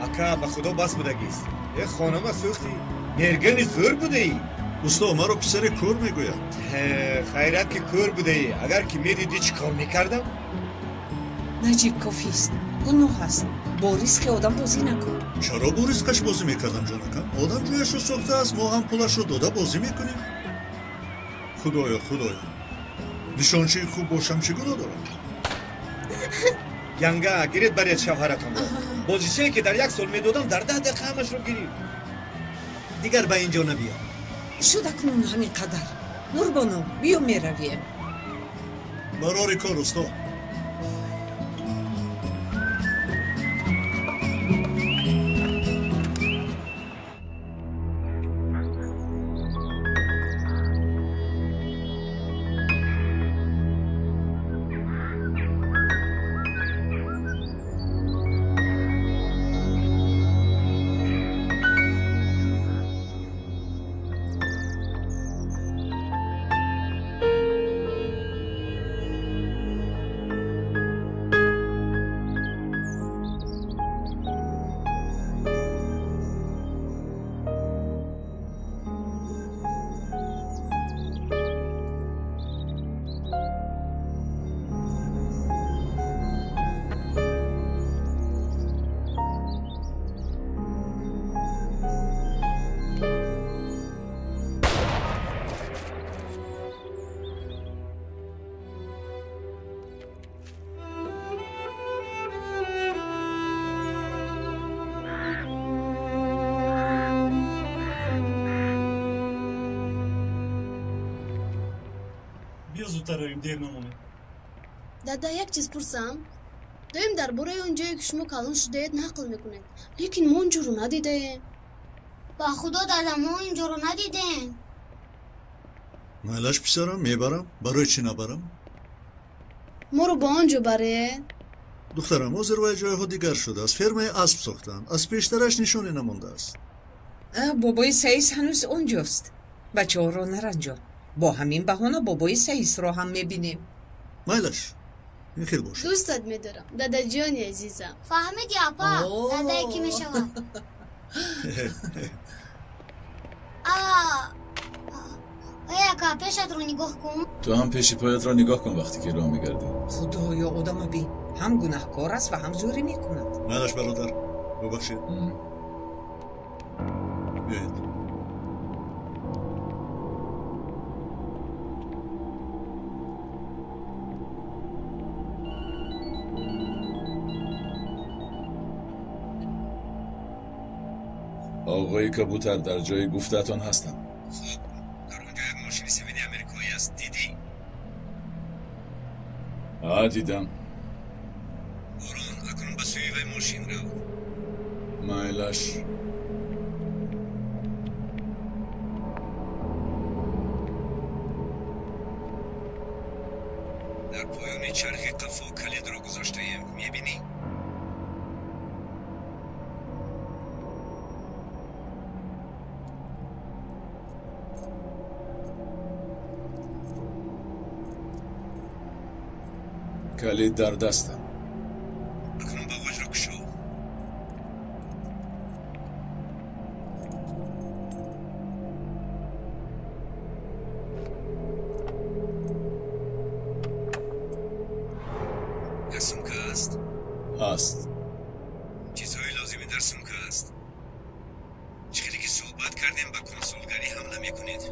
Speaker 2: Ака, ба худо бас будагист. Э, хонама сӯхтӣ. Мергани зӯр будаӣ.
Speaker 4: Усто, маро писари кӯр мегӯянд.
Speaker 2: Хайрат ки кӯр будаӣ. Агар ки медидӣ, чӣ кор мекардам?
Speaker 14: Наҷиб, кофист. Гуноҳ аст. Бо ризқи одам бозӣ накун.
Speaker 4: Чаро бо ризқаш бозӣ мекардам, ҷонакам? Одам ҷояшро сохтааст, мо ҳам пулашро дода бозӣ мекунем. Худоё, худоё, нишончии хуб бошам, чӣ гуноҳ дорам?
Speaker 2: Янга, гиред, баред шавҳаратонро. Бозичае ки дар як сол медодам, дар 10 дақиқа ҳамашро гирифт. Дигар ба ин ҷо набиё.
Speaker 14: Шуд акнун ҳамин қадар. Нурбону, биё, меравем.
Speaker 4: Барори кор, усто.
Speaker 1: Биё, зудтар равем, дер намонем.
Speaker 9: Дада, як чиз пурсам? Доим дар бораи он ҷое, ки шумо калон шудаед, нақл мекунед, лекин мо он ҷоро надидаем.
Speaker 13: Ба худо, дада, мо ин ҷоро надидем.
Speaker 4: Майлаш, писарам, мебарам. Барои чӣ набарам?
Speaker 9: Моро ба он ҷо баред.
Speaker 4: Духтарам, ҳозир вай ҷойҳо дигар шудааст. Фермаи асп сохтаанд. Аз пештараш нишоне намондааст.
Speaker 14: Бобои Саис ҳанӯз он ҷост. Бачаҳоро наранҷон. Бо ҳамин баҳона бобои Саисро ҳам мебинем.
Speaker 4: Майлаш, ин хел бошад.
Speaker 9: Дӯстат медорам, дадаҷони азизам.
Speaker 13: Фаҳмиди, апа, дадае ки мешавад. Эй, ака, пешатро нигоҳ кун.
Speaker 15: Ту ҳам пеши поятро нигоҳ кун, вақте ки роҳ мегардӣ.
Speaker 14: Худоё, одама бин, ҳам гунаҳкор аст ва ҳам зӯрӣ мекунад.
Speaker 4: Майлаш, бародар, бубахшед. Биёед.
Speaker 15: Оғои кабутар, дар ҷои гуфтаатон ҳастам.
Speaker 2: Хуб, дар он ҷо як мошини сафеди америкоӣ аст, дидӣ?
Speaker 15: А, дидам.
Speaker 2: Борон, акнун ба сӯи вай мошин рав.
Speaker 15: Майлаш.
Speaker 2: Дар поёни чархи қафо калидро гузоштаем, мебинӣ?
Speaker 15: Калид дар дастам.
Speaker 2: Акнун бағоҷро кушо.
Speaker 15: Ҳаст.
Speaker 2: Чизҳои лозимӣ дар сумка аст. Чӣ хеле ки суҳбат кардем, ба консулгарӣ ҳамла мекунед.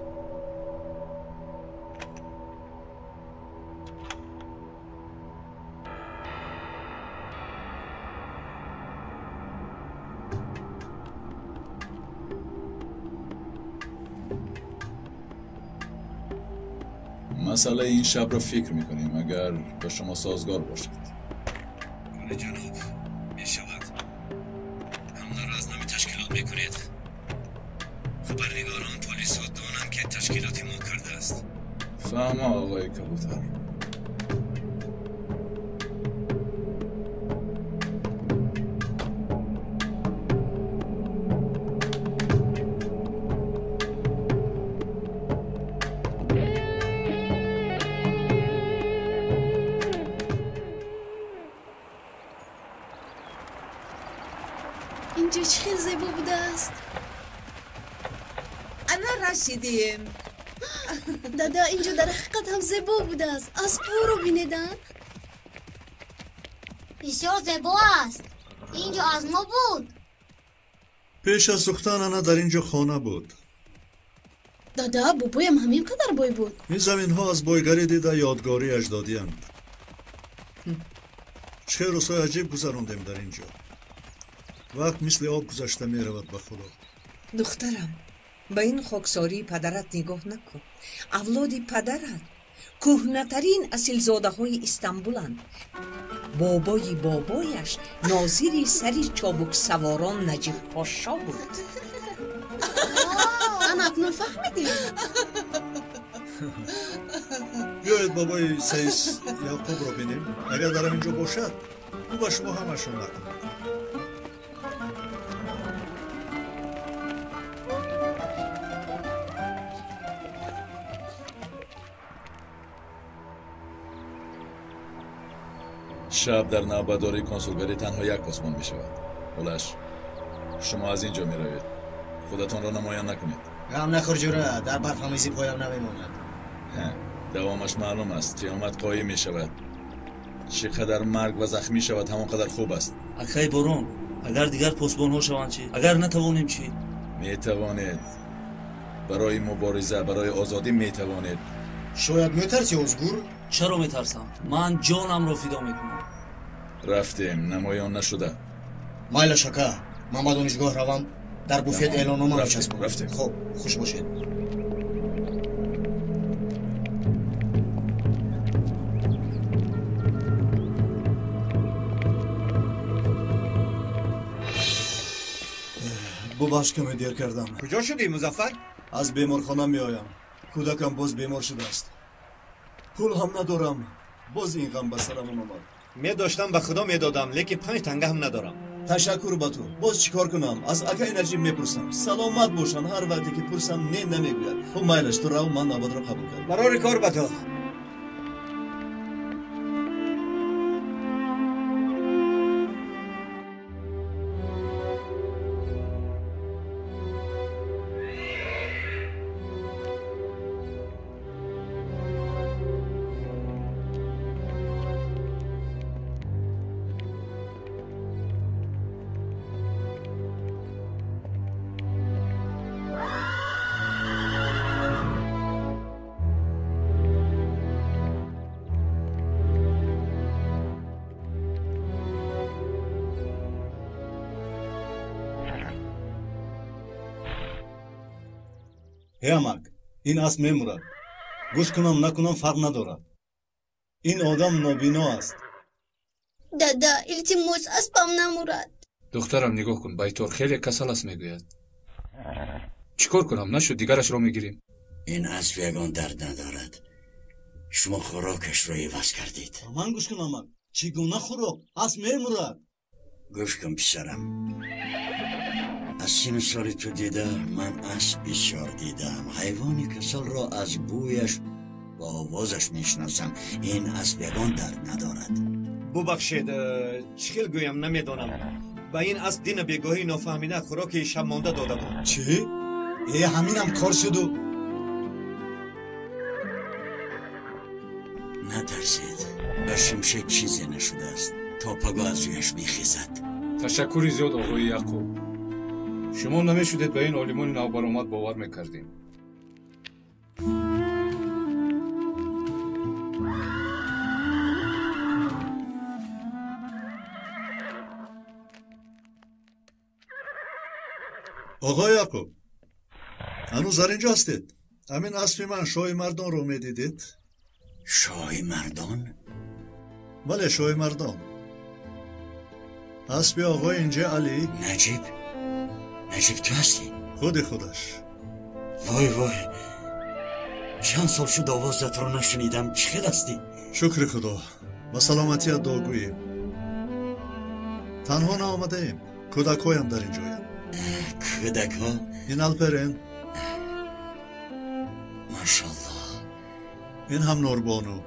Speaker 15: مسئله این شب را فکر میکنیم اگر با شما سازگار باشد.
Speaker 2: بله جناب، میشود. حمله را از نام تشکیلات میکنید. خبرنگاران پلیس ها دانند که تشکیلات ما کرده است.
Speaker 15: فهم آقای کبوتر.
Speaker 9: Инҷо чӣ хел зебо будааст.
Speaker 14: Ана расидем.
Speaker 9: Дада, инҷо дар ҳақиқат ҳам зебо будааст. Аспҳоро бинед.
Speaker 13: Бисёр зебо аст. Инҷо аз мо буд.
Speaker 4: Пеш аз сӯхтан ана дар инҷо хона буд.
Speaker 9: Дада, бобоям ҳамин қадар бой буд.
Speaker 4: Ин заминҳо аз бойгарӣ дида ёдгории аҷдодианд. Чӣ хел рӯзҳои аҷиб гузарондем дар инҷо. Вақт мисли об гузашта меравад, ба Худо.
Speaker 14: Духтарам, ба ин хоксории падарат нигоҳ накун. Авлоди падарат кӯҳнатарин асилзодаҳои Истанбуланд. Бобои бобояш нозири сари чобуксаворон Наҷиб Пошо буд.
Speaker 9: Ана акнун фаҳмидем.
Speaker 4: Биёед бобои Саис Яъқубро бинем. Агар дар ҳамин ҷо бошад, ӯ ба шумо ҳамашро нақл мекунад.
Speaker 15: Шаб дар навбатдории консулгарӣ танҳо як посбон мешавад. Улаш, шумо аз ин ҷо меравед. Худатонро намоян накунед.
Speaker 3: Ғам нахӯр ҷура, дар барфамезӣ поям намемонад.
Speaker 15: Давомаш маълум аст. Қиёмат қоим мешавад. Чӣ қадар марг ва захмӣ шавад, ҳамон қадар хуб аст.
Speaker 1: Акай Борон, агар дигар посбонҳо шаванд чӣ? Агар натавонем чӣ?
Speaker 15: Метавонед. Барои мубориза, барои озодӣ метавонед.
Speaker 3: Шояд метарсӣ, Озгур?
Speaker 1: Чаро метарсам? Ман ҷонамро фидо мекунам.
Speaker 15: Рафтем, намоён нашуда.
Speaker 3: Майлаш ака, ман ба донишгоҳ равам, дар буфет эълоннома мечаспонам.
Speaker 15: Рафтем.
Speaker 3: Хоб, хуш бошед.
Speaker 4: Бубахш, каме дер кардам.
Speaker 2: Куҷо шудӣ, Музаффар?
Speaker 4: Аз беморхона меоям. Кӯдакам боз бемор шудааст. Пул ҳам надорам. Боз ин ғам ба сарамон омад.
Speaker 2: Медоштам, ба Худо медодам, лекин 5 танга ҳам надорам.
Speaker 4: Ташаккур ба ту. Боз чӣ кор кунам? Аз акаи Наҷиб мепурсам. Саломат бошанд, ҳар вақте ки пурсам не намегӯяд. Хуб, майлаш, ту рав, ман навбатро қабул кардам.
Speaker 2: Барори кор ба ту.
Speaker 3: Амак, ин асп мемурад. Гӯш кунам накунам фарқ надорад. Ин одам нобино аст.
Speaker 9: Дада, илтимос, аспам намурад.
Speaker 7: Духтарам, нигоҳ кун, байтор хеле касал аст мегӯяд. Чӣ кор кунам? Нашуд, дигарашро мегирем.
Speaker 16: Ин асп ягон дард надорад. Шумо хӯрокашро иваз кардед.
Speaker 3: Ман гӯш кун, амак. Чӣ гуна хӯрок? Асп мемурад.
Speaker 16: Гӯш кун, писарам. Аз сину соли ту дида ман асп бисёр дидаам. Ҳайвони касалро аз бӯяш ва овозаш мешиносам. Ин асп ягон дард надорад.
Speaker 2: Бубахшед, чӣ хел гӯям намедонам. Ба ин асп дина бегоҳӣ нофаҳмида хӯроки шабмонда дода буд.
Speaker 3: Чӣ? Э, ҳаминам кор шуду.
Speaker 16: Натарсед, ба шимшек чизе нашудааст. То пагоҳ аз ҷояш мехезад.
Speaker 7: Ташаккури зиёд, оғои Яқуб. Шумо намешудед, ба ин олимони навбаромад бовар мекардем.
Speaker 4: Оғои Яқуб, ҳанӯз дар инҷо ҳастед? Ҳамин аспи ман шоҳи мардонро медидед?
Speaker 16: Шоҳи мардон?
Speaker 4: Бале, шоҳи мардон. Аспи оғои инҷа Алӣ.
Speaker 16: Наҷиб, Наҷиб, ту ҳастӣ?
Speaker 4: Худи худаш.
Speaker 16: Вой, вой, чанд сол шуд овозатро нашунидам. Чӣ хел ҳастӣ?
Speaker 4: Шукри Худо, ба саломатият дуогӯем. Танҳо наомадаем, кӯдакҳоям дар инҷоянд.
Speaker 16: Кӯдакҳо?
Speaker 4: Ин Алперен.
Speaker 16: Машаллоҳ.
Speaker 4: Ин ҳам Нурбону.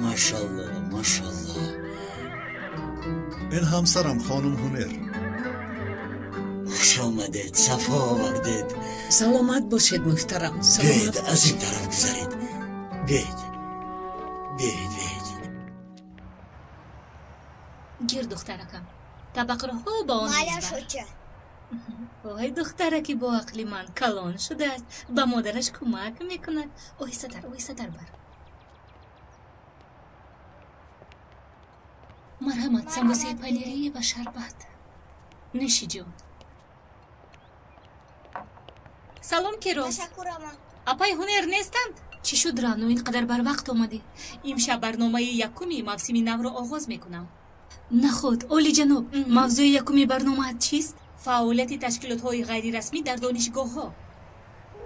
Speaker 16: Машаллоҳ, машаллоҳ.
Speaker 4: Ин ҳамсарам хонум Ҳунер.
Speaker 16: Хуш омадед, сафо овардед.
Speaker 14: Саломат бошед, муҳтарам.
Speaker 16: Биёед, аз ин тараф гузаред. Биёед, биёед, биёед.
Speaker 8: Гир, духтаракам, табақро ба он мез бар. Ой, духтараки боақли ман калон шудааст, ба модараш кӯмак мекунад. Оҳистатар, оҳистатар бар. Марҳамат, самбусаи панирӣ ва шарбат. Нӯши ҷон. Салом, Кирос. Апаи Ҳунер нестанд? Чӣ шуд, Рано, ин қадар барвақт омадӣ? Имшаб барномаи якуми мавсими навро оғоз мекунам. Наход, олиҷаноб, мавзӯи якуми барномаат чист? Фаъолияти ташкилотҳои ғайрирасмӣ дар донишгоҳҳо.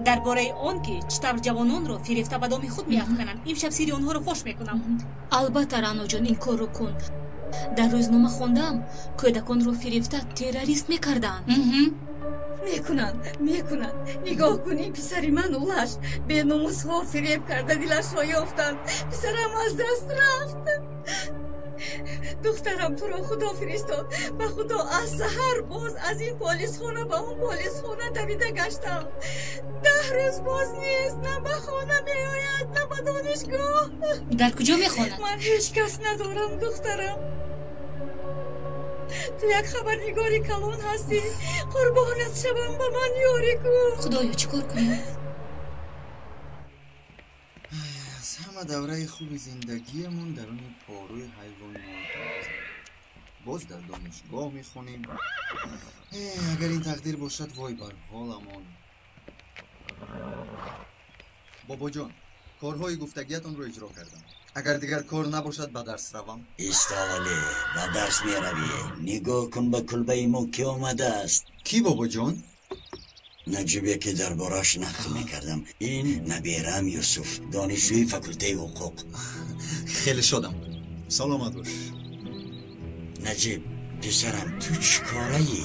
Speaker 8: Дар бораи он ки чӣ тавр ҷавононро фирефта ба доми худ меафкананд, имшаб сирри онҳоро фош мекунам. Албатта, Раноҷон, ин корро кун. Дар рӯзнома хондаам, кӯдаконро фирефта террорист мекарданд.
Speaker 10: Мекунанд, мекунанд. Нигоҳ кун, ин писари ман Улаш беномусҳо фиреб карда дилашро ёфтанд. Писарам аз даст рафт. Духтарам, туро Худо фиристод. Ба Худо, аз саҳар боз аз ин полисхона ба он полисхона давида гаштам. 10 рӯз боз нест, на ба хона меояд, на ба донишгоҳ.
Speaker 8: Дар куҷо мехонад?
Speaker 10: Ман ҳеҷ кас надорам, духтарам. Ту як хабарнигори калон ҳастӣ. Қурбонат шавам, ба ман ёрӣ кун.
Speaker 8: Худоё, чӣ кор кунем?
Speaker 17: Аз ҳама давраи хуби зиндагиамон даруни порӯи ҳайвонот. Боз дар донишгоҳ мехонем. Агар ин тақдир бошад, вой бар ҳоламон. Бобоҷон, корҳои гуфтагиятонро иҷро кардам. Агар дигар кор набошад, ба дарс равам.
Speaker 16: Истовале, ба дарс меравӣ. Нигоҳ кун, ба кулбаи мо кӣ омадааст.
Speaker 17: Кӣ, бобоҷон?
Speaker 16: Наҷибе, ки дар бораш нақл мекардам. Ин набераам Юсуф, донишҷӯи факултаи ҳуқуқ.
Speaker 17: Хеле шодам.
Speaker 4: Саломат бош.
Speaker 16: Наҷиб, писарам, ту чӣ кораӣ?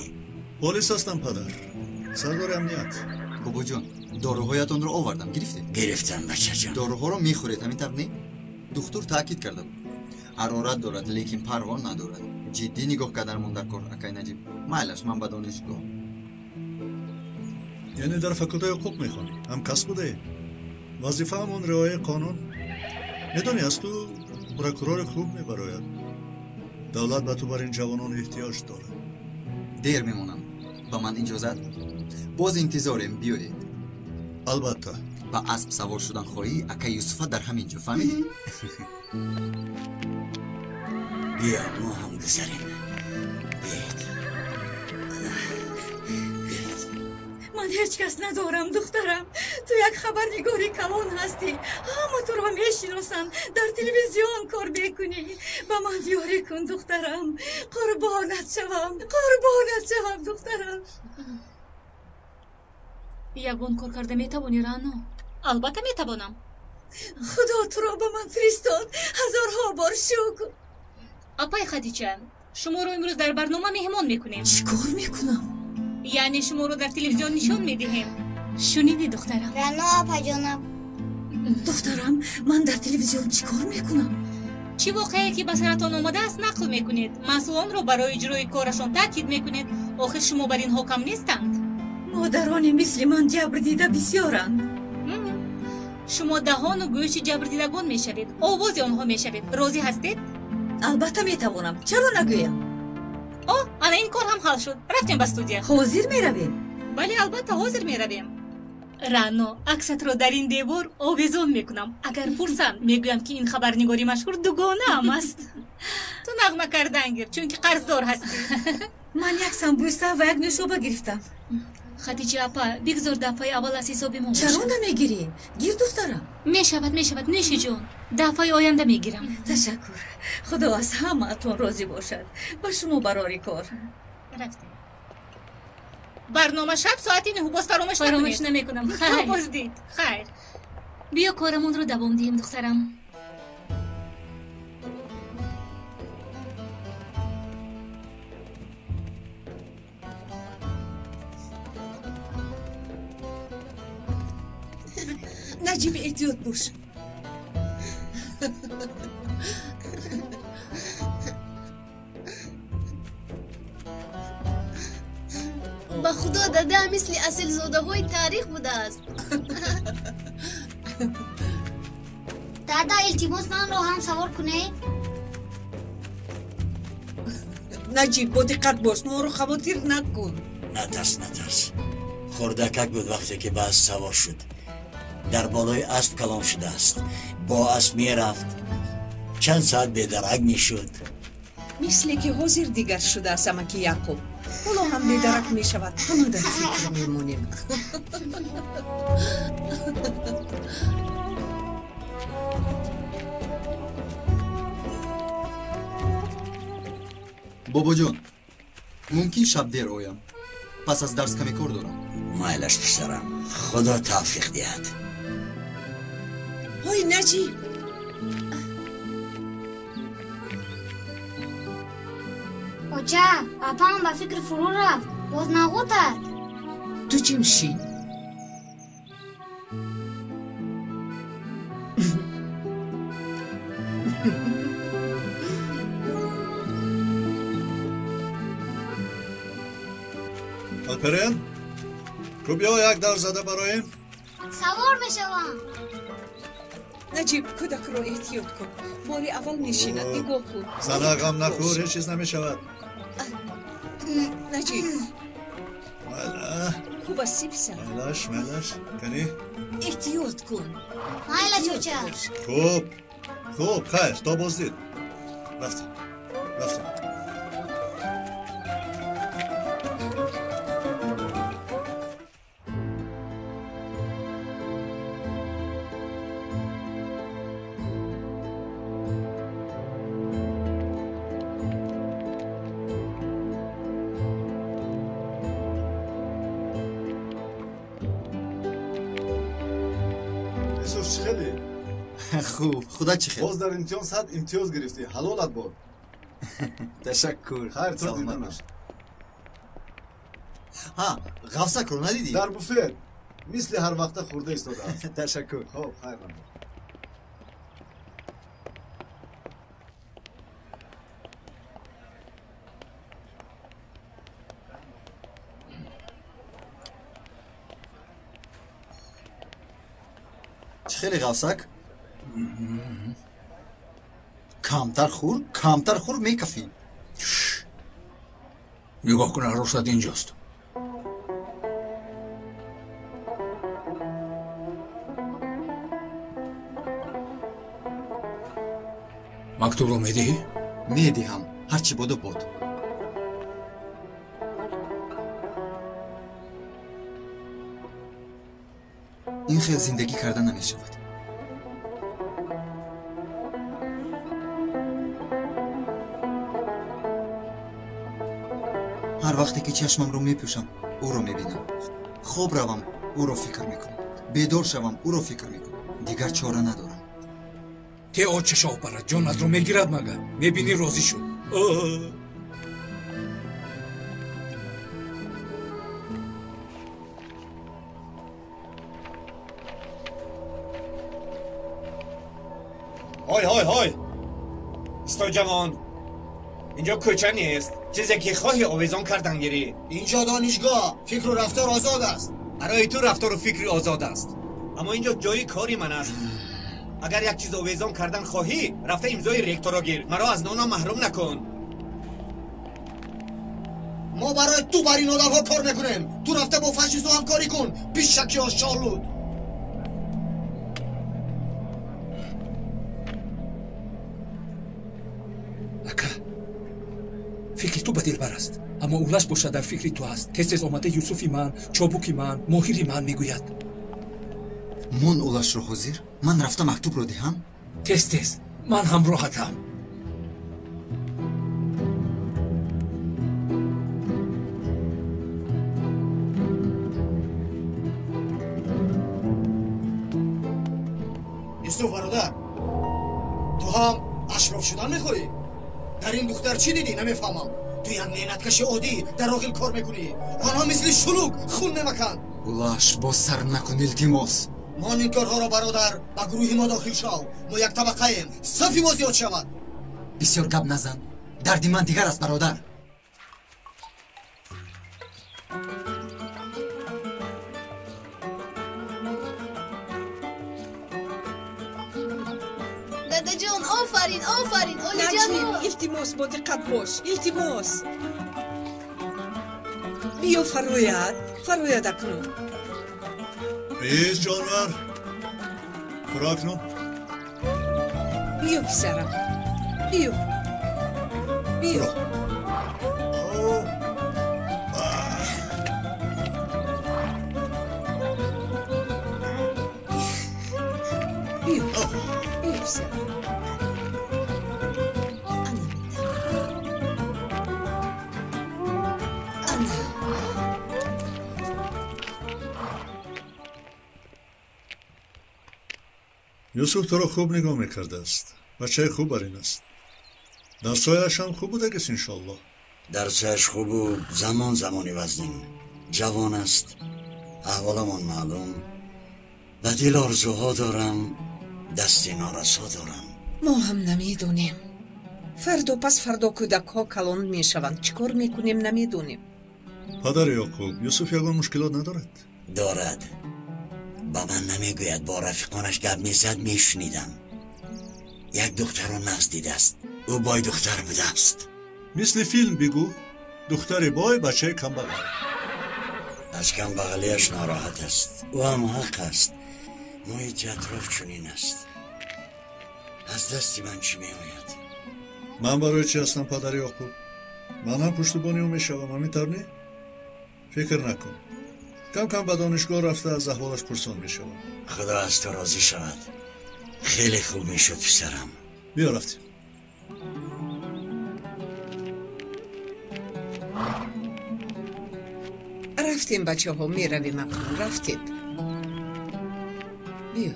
Speaker 4: Полис ҳастам, падар. Сардори амният.
Speaker 17: Бобоҷон, доруҳоятонро овардам, гирифтед?
Speaker 16: Гирифтам, бачаҷон.
Speaker 17: Доруҳоро мехӯред, ҳамин тавр не? Духтур таъкид карда буд. Ҳарорат дорад, лекин парво надорад. Ҷиддӣ нигоҳ карданмон дар кор, акай Наҷиб. Майлаш, ман ба донишгоҳ.
Speaker 4: Яъне дар факултаи ҳуқуқ мехонӣ? Ҳамкасб будаем. Вазифаамон риояи қонун. Медонӣ, аз ту прокурори хуб мебарояд. Давлат ба ту бар ин ҷавонон эҳтиёҷ дорад.
Speaker 17: Дер мемонам. Ба ман иҷозат? Боз интизорем, биёед.
Speaker 4: Албатта.
Speaker 17: Ба асп савор шудан хоҳӣ, акай Юсуфа дар ҳамин ҷо, фаҳмидӣ?
Speaker 16: Биё, мо ҳам гузарем. Биёед.
Speaker 10: Ман ҳеҷ кас надорам, духтарам. Ту як хабарнигори калон ҳастӣ. Ҳама туро мешиносанд. Дар телевизион кор мекунӣ. Ба ман ёрӣ кун, духтарам. Қурбонат шавам, қурбонат шавам, духтарам.
Speaker 8: Ягон кор карда метавонӣ, Рано? Албатта метавонам.
Speaker 10: Худо туро ба ман фиристод. Ҳазорҳо бор шукр.
Speaker 8: Апай Хадича, шуморо имрӯз дар барнома меҳмон мекунем.
Speaker 10: Чӣ кор мекунам?
Speaker 8: Яъне шуморо дар телевизион нишон медиҳем. Шунидӣ, духтарам?
Speaker 13: Рано апаҷонам.
Speaker 10: Духтарам, ман дар телевизион чӣ кор мекунам?
Speaker 8: Чӣ воқеае ки ба саратон омадааст, нақл мекунед. Масъулонро барои иҷрои корашон таъкид мекунед. Охир шумо бар инҳо кам нестанд.
Speaker 10: Модарони мисли ман ҷабр дида бисёранд.
Speaker 8: Шумо даҳону гӯши ҷабрдидагон мешавед, овози онҳо мешавед. Розӣ ҳастед?
Speaker 10: Албатта метавонам. Чаро нагӯям?
Speaker 8: О, ана ин кор ҳам ҳал шуд. Рафтем ба студия.
Speaker 10: Ҳозир меравем?
Speaker 8: Бале, албатта ҳозир меравем. Рано, аксатро дар ин девор овезон мекунам. Агар пурсанд, мегӯям ки ин хабарнигори машҳур дугонаам аст. Ту нағма кардан гир, чунки қарздор ҳастӣ.
Speaker 10: Ман як самбуса ва як нӯшоба гирифтам.
Speaker 8: Хадиҷа апа, бигзор дафъаи аввал аз ҳисоби мо бошад.
Speaker 10: Чаро намегирӣ? Гир, духтарам.
Speaker 8: Мешавад, мешавад, нӯши ҷон. Дафъаи оянда мегирам.
Speaker 10: Ташаккур. Худо аз ҳамаатон розӣ бошад. Ба шумо барори кор.
Speaker 8: Рафтем. Барнома шаб соати 9 боз фаромӯш накунед. Фаромӯш намекунам. Хайр. Боз дид. Хайр. Биё корамонро давом диҳем, духтарам.
Speaker 14: Наҷиб, эҳтиёт бош.
Speaker 9: Ба худо, дада мисли асилзодаҳои таърих будааст.
Speaker 13: Дада, илтимос, манро ҳам савор кунед.
Speaker 14: Наҷиб, бо диққат бош, моро хавотир накун.
Speaker 16: Натарс, натарс. Хурдакак буд вақте ки ба асп савор шуд. Дар болои асп калон шудааст. Бо асп мерафт, чанд соат бедарак мешуд.
Speaker 14: Мисле ки ҳозир дигар шудааст, амаки Яқуб. Ҳоло ҳам бедарак мешавад, ҳама дар фикр мемонем.
Speaker 17: Бобоҷон, мумкин шаб дер оям. Пас аз дарс каме кор дорам.
Speaker 16: Майлаш, писарам, худо тавфиқ диҳад.
Speaker 14: Ҳой, Наҷиб!
Speaker 13: Оча, апам ба фикр фурӯ рафт, боз нағутад.
Speaker 14: Ту чим шӣ?
Speaker 4: Алперен, ку биё як давр зада бароем.
Speaker 13: Савор мешавам.
Speaker 14: Наҷиб, кӯдакро эҳтиёт кун. Бори аввал мешинад, нигоҳ кун.
Speaker 4: Зана, ғам нахӯр, ҳеҷ чиз намешавад.
Speaker 14: Наҷиб. Хуб аст, писар.
Speaker 4: Майлаш, майлаш, кани?
Speaker 14: Эҳтиёт кун.
Speaker 13: Майла, чоча.
Speaker 4: Хуб, хуб, хайр, то боздид. Рафтем, рафтем. Юсуф, чӣ хеле?
Speaker 17: Хуб, худо чӣ хел?
Speaker 3: Боз дар имтиҳон 100 имтиёз гирифтӣ. Ҳалолат бод.
Speaker 17: Ташаккур.
Speaker 3: Хайр, то диданаш.
Speaker 17: Ҳа, ғафсакро надидӣ?
Speaker 3: Дар буфет мисли ҳар вақта хӯрда истодааст.
Speaker 17: Ташаккур.
Speaker 3: Хуб, хайр набод.
Speaker 17: Чӣ хеле, ғафсак? Камтар хӯр, камтар хӯр, мекафӣ.
Speaker 7: Нигоҳ кун, арӯсат инҷост. Мактубро медиҳӣ?
Speaker 17: Медиҳам, ҳарчи боду бод. Ин хел зиндагӣ карда намешавад. Ҳар вақте ки чашмамро мепӯшам, ӯро мебинам. Хоб равам, ӯро фикр мекунам. Бедор шавам, ӯро фикр мекунам. Дигар чора надорам.
Speaker 7: Те очашо барад, ҷонатро мегирад магар? Мебинӣ, розӣ шуд.
Speaker 2: Ҳой, ҳой, ҳой! Исто, ҷавон! Инҷо кӯча нест. Чизе ки хоҳӣ овезон кардан гирӣ.
Speaker 18: Инҷо донишгоҳ, фикру рафтор озод аст.
Speaker 2: Барои ту рафтору фикри озод аст. Аммо инҷо ҷои кори ман аст. Агар як чиз овезон кардан хоҳӣ, рафта имзои ректорро гир. Маро аз нонам маҳрум накун.
Speaker 5: Мо барои ту бар ин одамҳо кор мекунем. Ту рафта бо фашистҳо ҳамкорӣ кун, пишаки ошолуд.
Speaker 7: Ака, фикри ту ба дилбар аст, аммо Улаш бошад дар фикри ту аст. Тез-тез омада Юсуфи ман, чобуки ман, моҳири ман мегӯяд.
Speaker 17: Мон Улашро ҳозир? Ман рафта мактубро диҳам?
Speaker 7: Тез-тез, ман ҳамроҳатам.
Speaker 5: Юсуф бародар, ту ҳам ашроф шудан мехоҳӣ? Дар ин духтар чӣ дидӣ? Намефаҳмам. Ту як меҳнаткаши оддӣ дар роғил кор мекунӣ. Онҳо мисли шулук хун мемаканд.
Speaker 17: Улаш, боз сар накун, илтимос.
Speaker 5: Мон ин корҳоро бародар, ба гурӯҳи мо дохил шав. Мо як табақаем, сафи мо зиёд шавад.
Speaker 17: Бисёр гап назан, дарди ман дигар аст бародар.
Speaker 9: Дадаҷон, офарин, офарин, олиҷаноб.
Speaker 14: Илтимос, бо диққат бош, илтимос. Биё фарояд, фарояд акнун.
Speaker 4: Бист ҷонвар, фуро акнун.
Speaker 14: Биё писарам, биё, биё. Биё, биё писарам.
Speaker 4: Юсуф туро хуб нигоҳ мекардааст. Бачаи хуб бар ин аст. Дарсҳояш ҳам хуб будагист, иншоаллоҳ.
Speaker 16: Дарсҳояш хубу замон замони вазнин. Ҷавон аст, аҳволамон маълум. Ба дил орзуҳо дорам, дасти норасо дорам.
Speaker 14: Мо ҳам намедонем. Фардо пас фардо кӯдакҳо калон мешаванд. Чӣ кор мекунем, намедонем.
Speaker 4: Падари Ёқуб, Юсуф ягон мушкилот надорад?
Speaker 16: Дорад. Ба ман намегӯяд, бо рафиқонаш гап мезад, мешунидам. Як духтарро нағз дидааст. Ӯ бой духтар будааст.
Speaker 4: Мисли филм бигӯ, духтари бой, бачаи камбағал.
Speaker 16: Аз камбағалиаш нороҳат аст. Ӯ ҳам ҳақ аст. Муҳити атроф чунин аст. Аз дасти ман чӣ меояд?
Speaker 4: Ман барои чӣ ҳастам, падари Ёқуб? Ман ҳам пуштубони ӯ мешавам, ҳамин тавр не? Фикр накун. Кам-кам ба донишгоҳ рафта аз аҳволаш пурсон мешавам.
Speaker 16: Худо аз ту розӣ шавад. Хеле хуб мешуд, писарам.
Speaker 4: Биё рафтем.
Speaker 14: Рафтем, бачаҳо, меравем акнун, рафтем. Биё.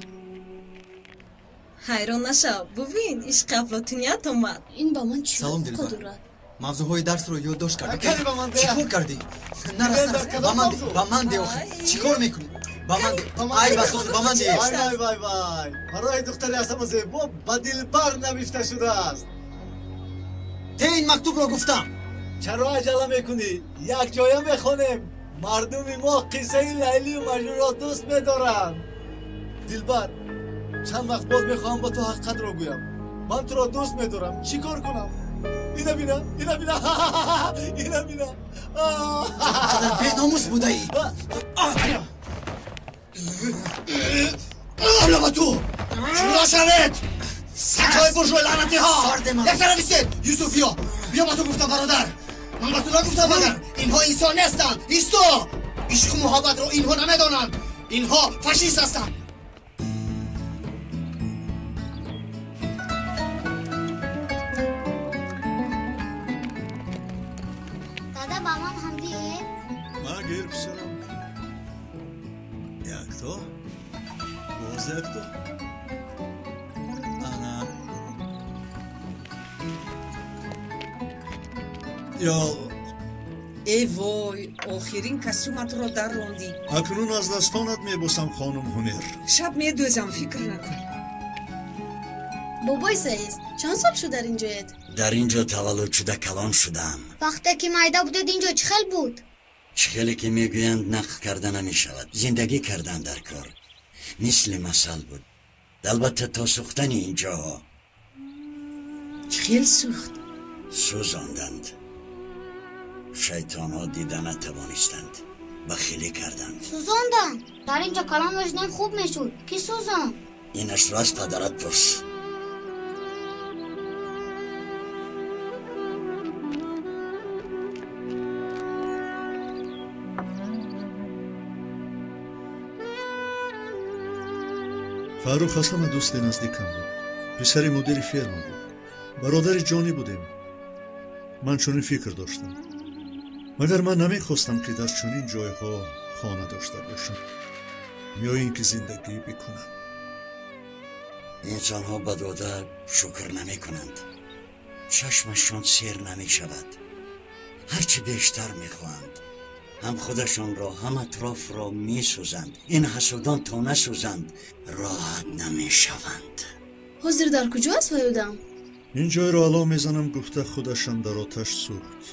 Speaker 12: Ҳайрон нашав, бубин, ишқи афлотуният омад.
Speaker 9: Ин ба ман чӣ
Speaker 17: Салом,
Speaker 9: алоқа
Speaker 17: Дилбар.
Speaker 9: дорад?
Speaker 17: Мавзӯъҳои дарсро ёддошт кардӣ?
Speaker 3: Кали ба ман
Speaker 17: Чӣ кор кардӣ? Нарас, нарас, ба ман де, ба ман де охир. Чӣ кор мекунӣ? Ба ман де. Ай басон, ба ман де.
Speaker 3: Вай, вай, вай, вай. Барои духтари аз ҳама зебо ба дилбар навишта шудааст.
Speaker 17: Те ин мактубро гуфтам.
Speaker 3: Чаро аҷала мекунӣ? Як ҷоя мехонем. Мардуми мо қиссаи Лайлию Маҷнунро дӯст медоранд. Дилбар, чанд вақт боз мехоҳам ба ту ҳақиқатро гӯям. Ман туро дӯст медорам. Чӣ кор кунам? Ина бина, ина бина, ина бина.
Speaker 5: Қадар беномус будаӣ. Ҳамла ба ту! Ҷудо шавед! Сагҳои буржуи лаънатиҳо! Як тараф истед! Юсуф, биё! Биё, ба ту гуфтам, бародар! Ман ба ту нагуфтам, магар? Инҳо инсон нестанд! Исто! Ишқу муҳаббатро инҳо намедонанд! Инҳо фашист ҳастанд!
Speaker 13: Дада, ба ман ҳам диҳед.
Speaker 4: Ма гир, писарам. Якто, боз якто. Ана. Ё
Speaker 14: Э вой, охирин костюматро даррондӣ.
Speaker 4: Акнун аз дастонат мебосам, хонум Ҳунер.
Speaker 14: Шаб медӯзам, фикр накун.
Speaker 9: Бобои Саид, чанд сол шуд дар инҷоед?
Speaker 16: Дар ин ҷо таваллуд шуда калон шудам.
Speaker 13: Вақте ки майда будед инҷо чӣ хел буд?
Speaker 16: Чӣ хеле ки мегӯянд, нақл карда намешавад. Зиндагӣ кардан дар кор. Мисли масал буд. Албатта то сӯхтани ин ҷоҳо.
Speaker 14: Чӣ хел сӯхт?
Speaker 16: Сӯзонданд. Шайтонҳо дида натавонистанд. Бахилӣ карданд.
Speaker 13: Сӯзонданд? Дар ин ҷо калон мешудем хуб мешуд. Кӣ сӯзонд?
Speaker 16: Инашро аз падарат пурс.
Speaker 4: Фаррух аз ҳама дӯсти наздикам буд. Писари мудири ферма буд. Бародари ҷонӣ будем. Ман чунин фикр доштам. Магар ман намехостам, ки дар чунин ҷойҳо хона дошта бошам ё ин ки зиндагӣ бикунам.
Speaker 16: Инсонҳо ба дода шукр намекунанд. Чашмашон сер намешавад. Ҳарчи бештар мехоҳанд. Ҳам худашонро, ҳам атрофро месӯзанд. Ин ҳасудон то насӯзанд роҳат намешаванд.
Speaker 9: Ҳозир дар куҷо аст вай одам?
Speaker 4: Ин ҷойро алов мезанам гуфта худашам дар оташ сӯхт.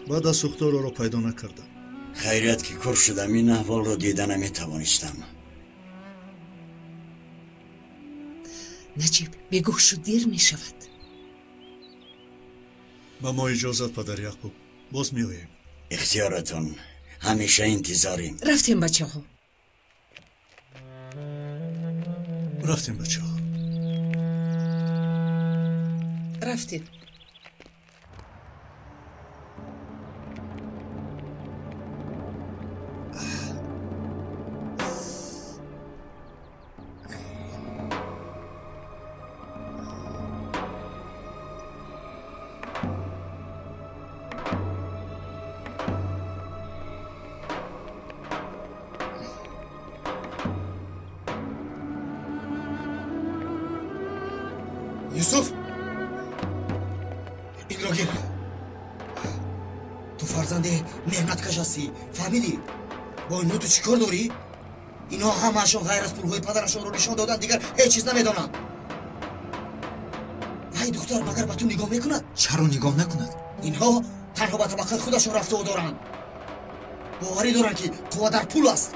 Speaker 4: Баъд аз сӯхтор ӯро пайдо накардам.
Speaker 16: Хайрият ки кур шудам, ин аҳволро дида наметавонистам.
Speaker 14: Наҷиб, бегоҳ шуд, дер мешавад.
Speaker 4: Ба мо иҷозат, падар Яқуб, боз меоем.
Speaker 16: Ихтиёратон, ҳамеша интизорем.
Speaker 14: Рафтем, бачаҳо.
Speaker 4: Рафтем, бачаҳо.
Speaker 14: Рафтем.
Speaker 5: Юсуф, инро гир. Ту фарзанди меҳнаткаш ҳастӣ, фаҳмидӣ? Бо инҳо ту чӣ кор дорӣ? Инҳо ҳамаашон ғайр аз пулҳои падарашонро нишон додан дигар ҳеҷ чиз намедонанд. Вай духтар магар ба ту нигоҳ мекунад?
Speaker 17: Чаро нигоҳ накунад?
Speaker 5: Инҳо танҳо ба табақаи худашон рафту доранд. Боварӣ доранд, ки қувва дар пул аст.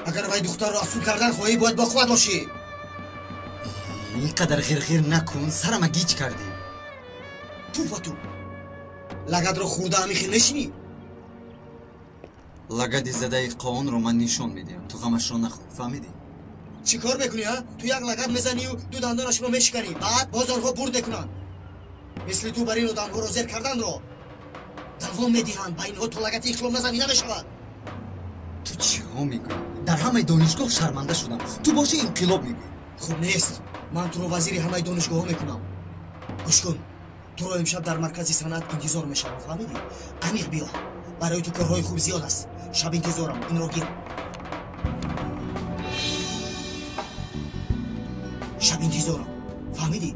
Speaker 5: Агар вай духтарро аз суд кардан хоҳӣ, бояд бо қувват бошӣ.
Speaker 17: Ин қадар ғирғир накун, сарама гиҷ кардӣ.
Speaker 5: Ту ба ту лагадро хӯрда ҳамин хел мешинӣ?
Speaker 17: Лагади задаи қоонро ман нишон медиҳам, ту ғамашро нахӯр, фаҳмидӣ?
Speaker 5: Чӣ кор мекунӣ, а? Ту як лагад мезанию ду дандонашро мешиканӣ, баъд боз онҳо бурд мекунанд. Мисли ту бар ин одамҳоро зер карданро давом медиҳанд. Ба инҳо то лагати ихлом назанӣ намешавад.
Speaker 17: Ту чиҳо мегӯӣ? Дар ҳамаи донишгоҳ шарманда шудам, ту боши инқилоб мегӯӣ.
Speaker 5: Хуб нест, ман туро вазири ҳамаи донишгоҳҳо мекунам. Гӯш кун, туро имшаб дар маркази санъат интизор мешавам, фаҳмидӣ? Аниқ биё, барои ту корҳои хуб зиёд аст. Шаб интизорам, инро гир. Шаб интизорам, фаҳмидӣ?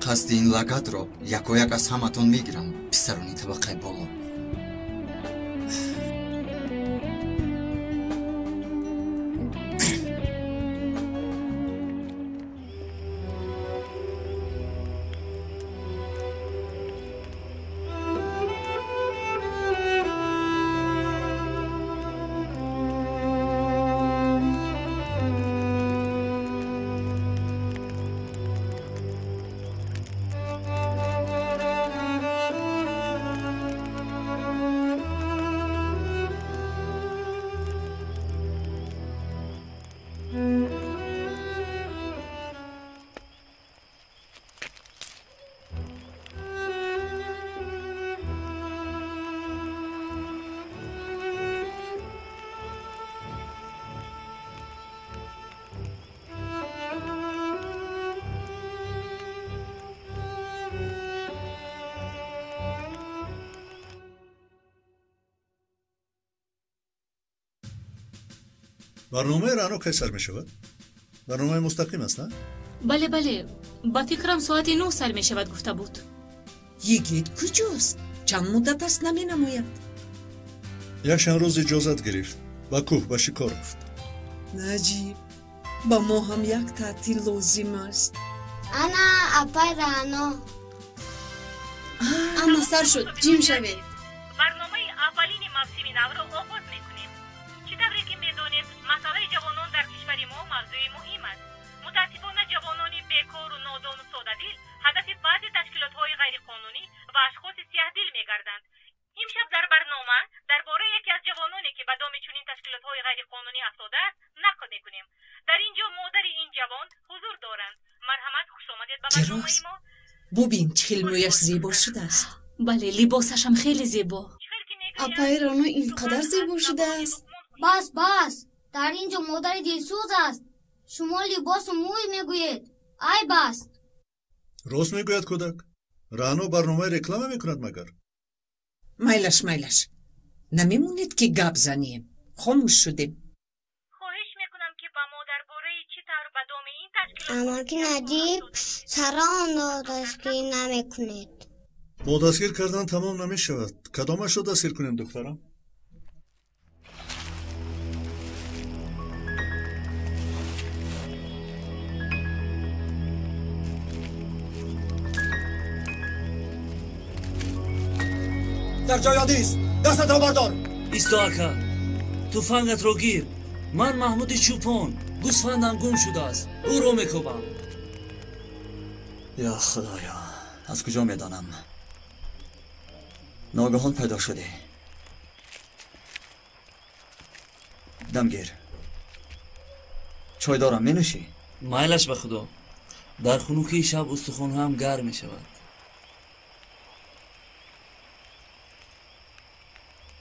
Speaker 17: Қасди ин лагатро якояк аз ҳаматон мегирам, писарони табақаи боло.
Speaker 4: Барномаи Раъно кай сар мешавад? Барномаи мустақим аст, на?
Speaker 8: Бале, бале, ба фикрам соати 9 сар мешавад гуфта буд.
Speaker 14: Йигит куҷост? Чанд муддат аст наменамояд.
Speaker 4: Якчанд рӯз иҷозат гирифт, ба кӯҳ ба шикор рафт.
Speaker 14: Наҷиб, Ба мо ҳам як таътил лозим аст.
Speaker 13: Ана апай Раъно.
Speaker 9: Ана сар шуд, ҷим шавед.
Speaker 8: Барномаи аввалини мавсими навро оғоз мекунем. Чӣ тавре ки медонед, масъалаи ҷавонон дар кишвари мо мавзӯи муҳим аст. Мутаассифона ҷавонони бекору нодону содадил ҳадафи баъзе ташкилотҳои ғайриқонунӣ ва ашхоси сиёҳдил мегарданд. Имшаб дар барнома дар бораи яке аз ҷавононе ки ба доми чунин ташкилотҳои ғайриқонунӣ афтодааст нақл мекунем. Дар ин ҷо модари ин ҷавон ҳузур доранд. Марҳамат, хушомадед ба барномаи мо.
Speaker 14: Бубин, чӣ хел мӯяш зебо шудааст.
Speaker 6: Бале, либосашам хеле зебо.
Speaker 9: Апаи Рано ин қадар зебо шудааст.
Speaker 13: Бас, бас, дар ин ҷо модари дилсӯз аст. Шумо либосу мӯй мегӯед. Айб аст.
Speaker 4: Рост мегӯяд кӯдак. Раъно барномаи реклама мекунад магар?
Speaker 14: Майлаш, майлаш. Намемонед ки гап занем. Хомӯш шудем.
Speaker 8: Хоҳиш мекунам ки ба мо дар бораи чӣ тавр ба доми ин ташкилот
Speaker 13: Амаки Наҷиб чаро онро дастгир намекунед?
Speaker 4: Бо дастгир кардан тамом намешавад. Кадомашро дастгир кунем, духтарам?
Speaker 5: Дар ҷой одист, дастатро бардор.
Speaker 18: Исто ака, туфангатро гир. Ман Маҳмуди Чӯпон, гӯсфандам гум шудааст, ӯро мекобам.
Speaker 5: Ё Худоё, аз куҷо медонам? Ногаҳон пайдо шудӣ. Дамгир, чой дорам, менӯшӣ?
Speaker 18: Майлаш ба Худо. Дар хунукии шаб устухонҳоям гарм мешавад.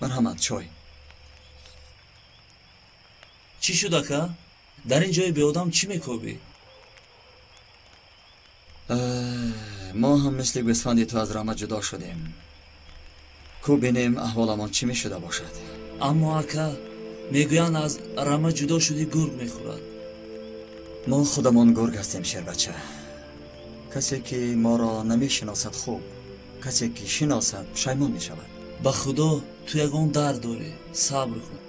Speaker 5: Марҳамат, чой.
Speaker 18: Чӣ шуд, ака? Дар ин ҷои беодам чӣ мекобӣ?
Speaker 5: Мо ҳам мисли гӯсфанди ту аз рама ҷудо шудем. Ку бинем аҳволамон чӣ мешуда бошад.
Speaker 18: Аммо ака, мегӯянд аз рама ҷудо шудӣ гург мехӯрад.
Speaker 5: Мо худамон гург ҳастем, шербача. Касе ки моро намешиносад хуб, касе ки шиносад пушаймон мешавад.
Speaker 18: Ба Худо, ту ягон дард дорӣ, сабр кун.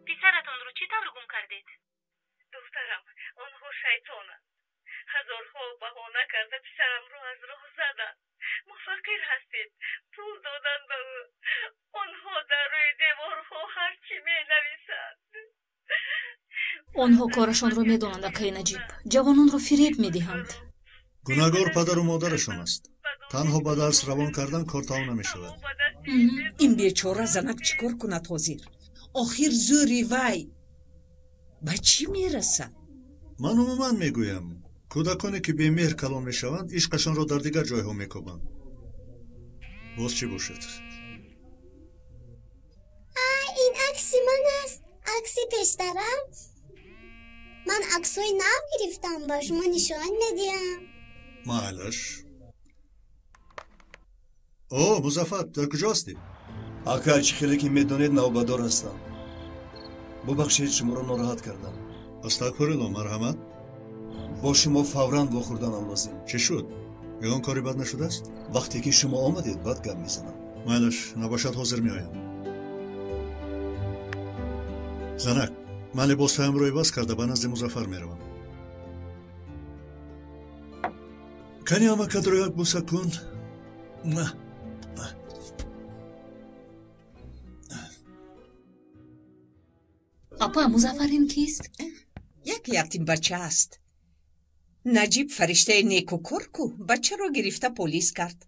Speaker 8: Писаратонро чӣ тавр гум кардед?
Speaker 10: Духтарам, онҳо шайтонанд. Ҳазорҳо баҳона карда писарамро аз роҳ заданд. Мо фақир ҳастем, пул доданд ба ӯ. Онҳо дар рӯи деворҳо ҳар чӣ менависанд.
Speaker 6: Онҳо корашонро медонанд, акаи Наҷиб. Ҷавононро фиреб медиҳанд.
Speaker 4: Гунаҳгор падару модарашон аст. Танҳо ба дарс равон кардан кор тамом намешавад.
Speaker 14: Ин бечора занак чӣ кор кунад ҳозир? Охир зӯри вай ба чӣ мерасад?
Speaker 4: Ман умуман мегӯям, кӯдаконе ки бемеҳр калон мешаванд, ишқашонро дар дигар ҷойҳо мекобанд. Боз чӣ бошад?
Speaker 13: Ин акси ман аст, акси пештарам. Ман аксҳои нав гирифтам, ба шумо нишон медиҳам.
Speaker 4: Майлаш. О, Музаффар, дар куҷо ҳастӣ?
Speaker 3: Ака, чӣ хеле ки медонед, навбадор ҳастам. Бубахшед, шуморо нороҳат кардам.
Speaker 4: Астағфирулло, марҳамат.
Speaker 3: Бо шумо фавран вохӯрданам лозим.
Speaker 4: Чӣ шуд? Ягон кори бад нашудааст?
Speaker 3: Вақте ки шумо омадед, баъд гап мезанам.
Speaker 4: Майлаш, набошад ҳозир меоям. Занак, ман либосҳоямро иваз карда ба назди Музаффар меравам. Кани амакатро як бӯса кун.
Speaker 6: Апа, Музаффар ин кист?
Speaker 14: Як ятимбача аст. Наҷиб фариштаи некукор ку бачаро гирифта полис кард.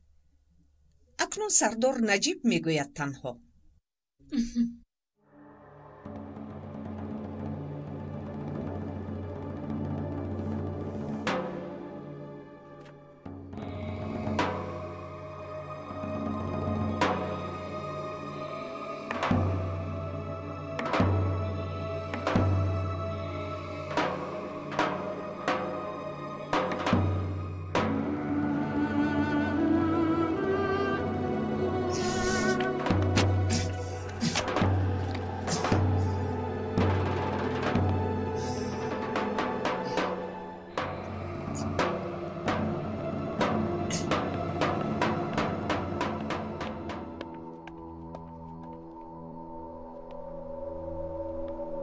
Speaker 14: Акнун сардор Наҷиб мегӯяд танҳо.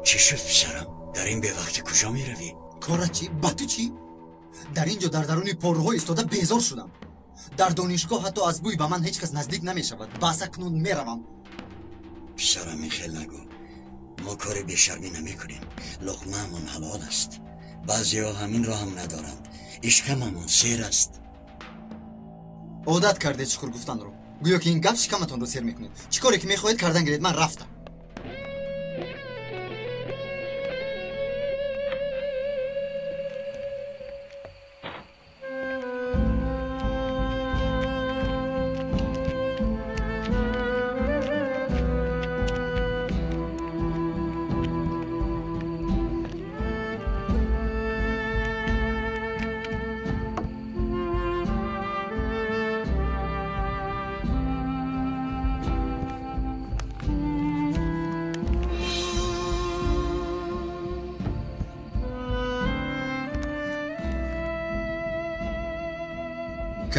Speaker 16: Чӣ шуд, писарам? Дар ин бевақти куҷо меравӣ?
Speaker 17: Кора чӣ? Ба ту чӣ? Дар ин ҷо дар даруни порӯҳо истода безор шудам. Дар донишгоҳ ҳатто аз бӯй ба ман ҳеҷ кас наздик намешавад. Бас, акнун меравам.
Speaker 16: Писарам, ин хел нагӯ. Мо кори бешармӣ намекунем. Луқмаамон ҳалол аст. Баъзеҳо ҳаминро ҳам надоранд. Ишкамамон сер аст.
Speaker 17: Одат кардед шукр гуфтанро. Гӯё ки ин гап шикаматонро сер мекунед. Чӣ коре ки мехоҳед кардан гиред, ман рафтам.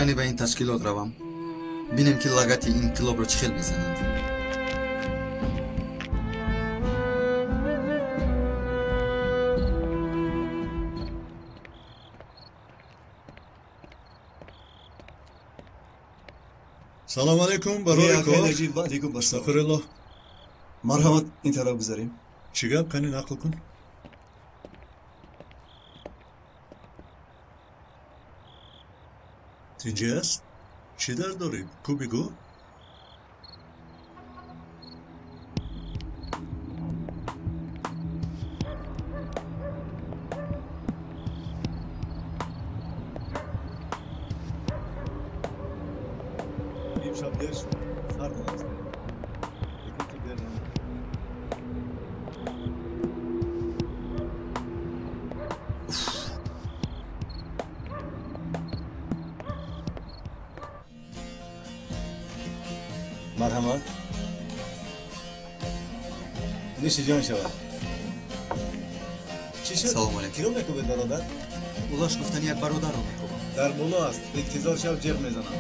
Speaker 17: Кане ба ин ташкилот равам, бинем ки лагати инқилобро чӣ хел мезананд.
Speaker 4: Салом алейкум, барори кор.
Speaker 3: Ва алейкум ассалом.
Speaker 4: Астағфируллоҳ.
Speaker 3: Марҳамат, ин тараф гузарем.
Speaker 4: Чӣ гап? Кани нақл кун. Тинҷӣ аст? Чӣ дард дорӣ? Ку бигӯ.
Speaker 3: Имшаб дер шуд. Фардо аст. Лекин ту дер намекунӣ. Марҳамат, нӯши ҷон шавад. Чӣ шуд?
Speaker 17: Салом алейкум.
Speaker 3: Киро мекӯбед, бародар?
Speaker 17: Улаш гуфтани як бародарро мекӯбам.
Speaker 3: Дар боло аст. Интизор шав, ҷеғ мезанам.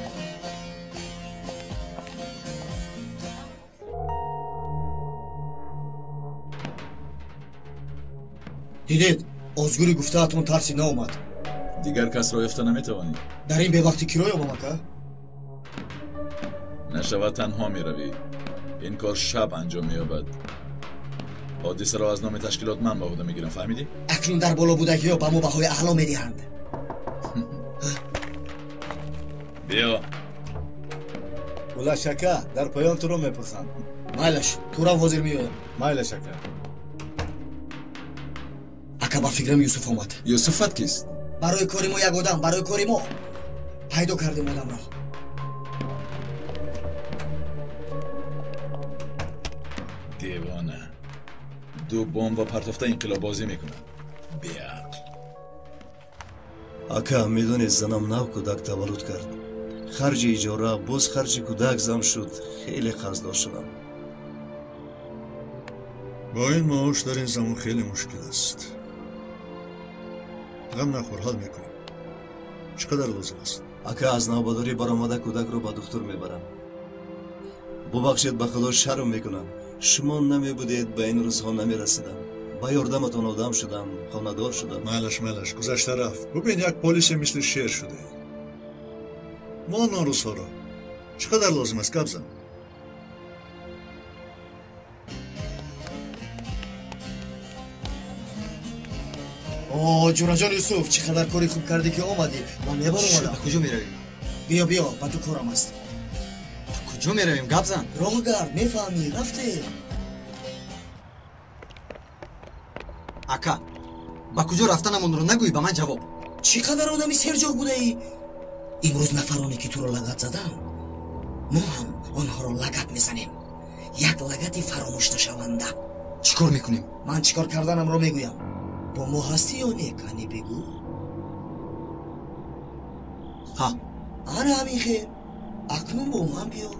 Speaker 5: Дидед, озгури гуфтаатон тарси наомад.
Speaker 15: Дигар касро ёфта наметавонӣ.
Speaker 5: Дар ин бевақти киро ёбам, ака?
Speaker 15: Нашавад, танҳо меравӣ. Ин кор шаб анҷом меёбад. Ҳодисаро аз номи ташкилот ман ба уҳда мегирам, фаҳмидӣ?
Speaker 5: Акнун дар боло будагиҳо ба мо баҳои аъло медиҳанд.
Speaker 15: Биё.
Speaker 3: Улаш ака, дар поён туро мепурсанд.
Speaker 5: Майлаш, турав, ҳозир меоям.
Speaker 3: Майлаш, ака.
Speaker 5: Ака, ба фикрам Юсуф омад.
Speaker 15: Юсуфат кист?
Speaker 5: Барои кори мо як одам, барои кори мо пайдо кардем одамро.
Speaker 15: Девона. Ду бомба партофта инқилоббозӣ мекунад. Беақл.
Speaker 4: Ака, медонед, занам нав кӯдак таваллуд кард. Харҷи иҷора, боз харҷи кӯдак зам шуд. Хеле қарздор шудам. Бо ин маош дар ин замон хеле мушкил аст. Ғам нахӯр, ҳал мекунем. Чӣ қадар лозим аст?
Speaker 3: Ака, аз навбадорӣ баромада кӯдакро ба духтур мебарам. Бубахшед, ба худо шарм мекунам. Шумо намебудед, ба ин рӯзҳо намерасидам. Ба ёрдаматон одам шудам, хонадор шудам.
Speaker 4: Майлаш, майлаш, гузашта рафт. Бубин, як полисе мисли шер шуда. Мон он рӯзҳоро. Чӣ қадар лозим аст, гап зан.
Speaker 5: О, ҷураҷон Юсуф, чӣ қадар кори хуб кардӣ, ки омадӣ. Ман мебаромадам.
Speaker 17: Ба куҷо меравем?
Speaker 5: Биё, биё, ба ту корам аст.
Speaker 17: Ба куҷо меравем? Гап зан.
Speaker 5: Роҳ гард, мефаҳмӣ. Рафте.
Speaker 17: Ака, ба куҷо рафтанамонро нагӯй, ба ман ҷавоб.
Speaker 5: Чӣ қадар одами серҷоғ будаӣ. Имрӯз нафароне ки туро лагат заданд, мо ҳам онҳоро лагат мезанем. Як лагати фаромӯшнашаванда.
Speaker 17: Чӣ кор мекунем?
Speaker 5: Ман чӣ кор карданамро мегӯям. Бо мо ҳастӣ ё не, кани бигӯ.
Speaker 17: Ҳа.
Speaker 5: Ана ҳамин хел. Акнун бо ман биё.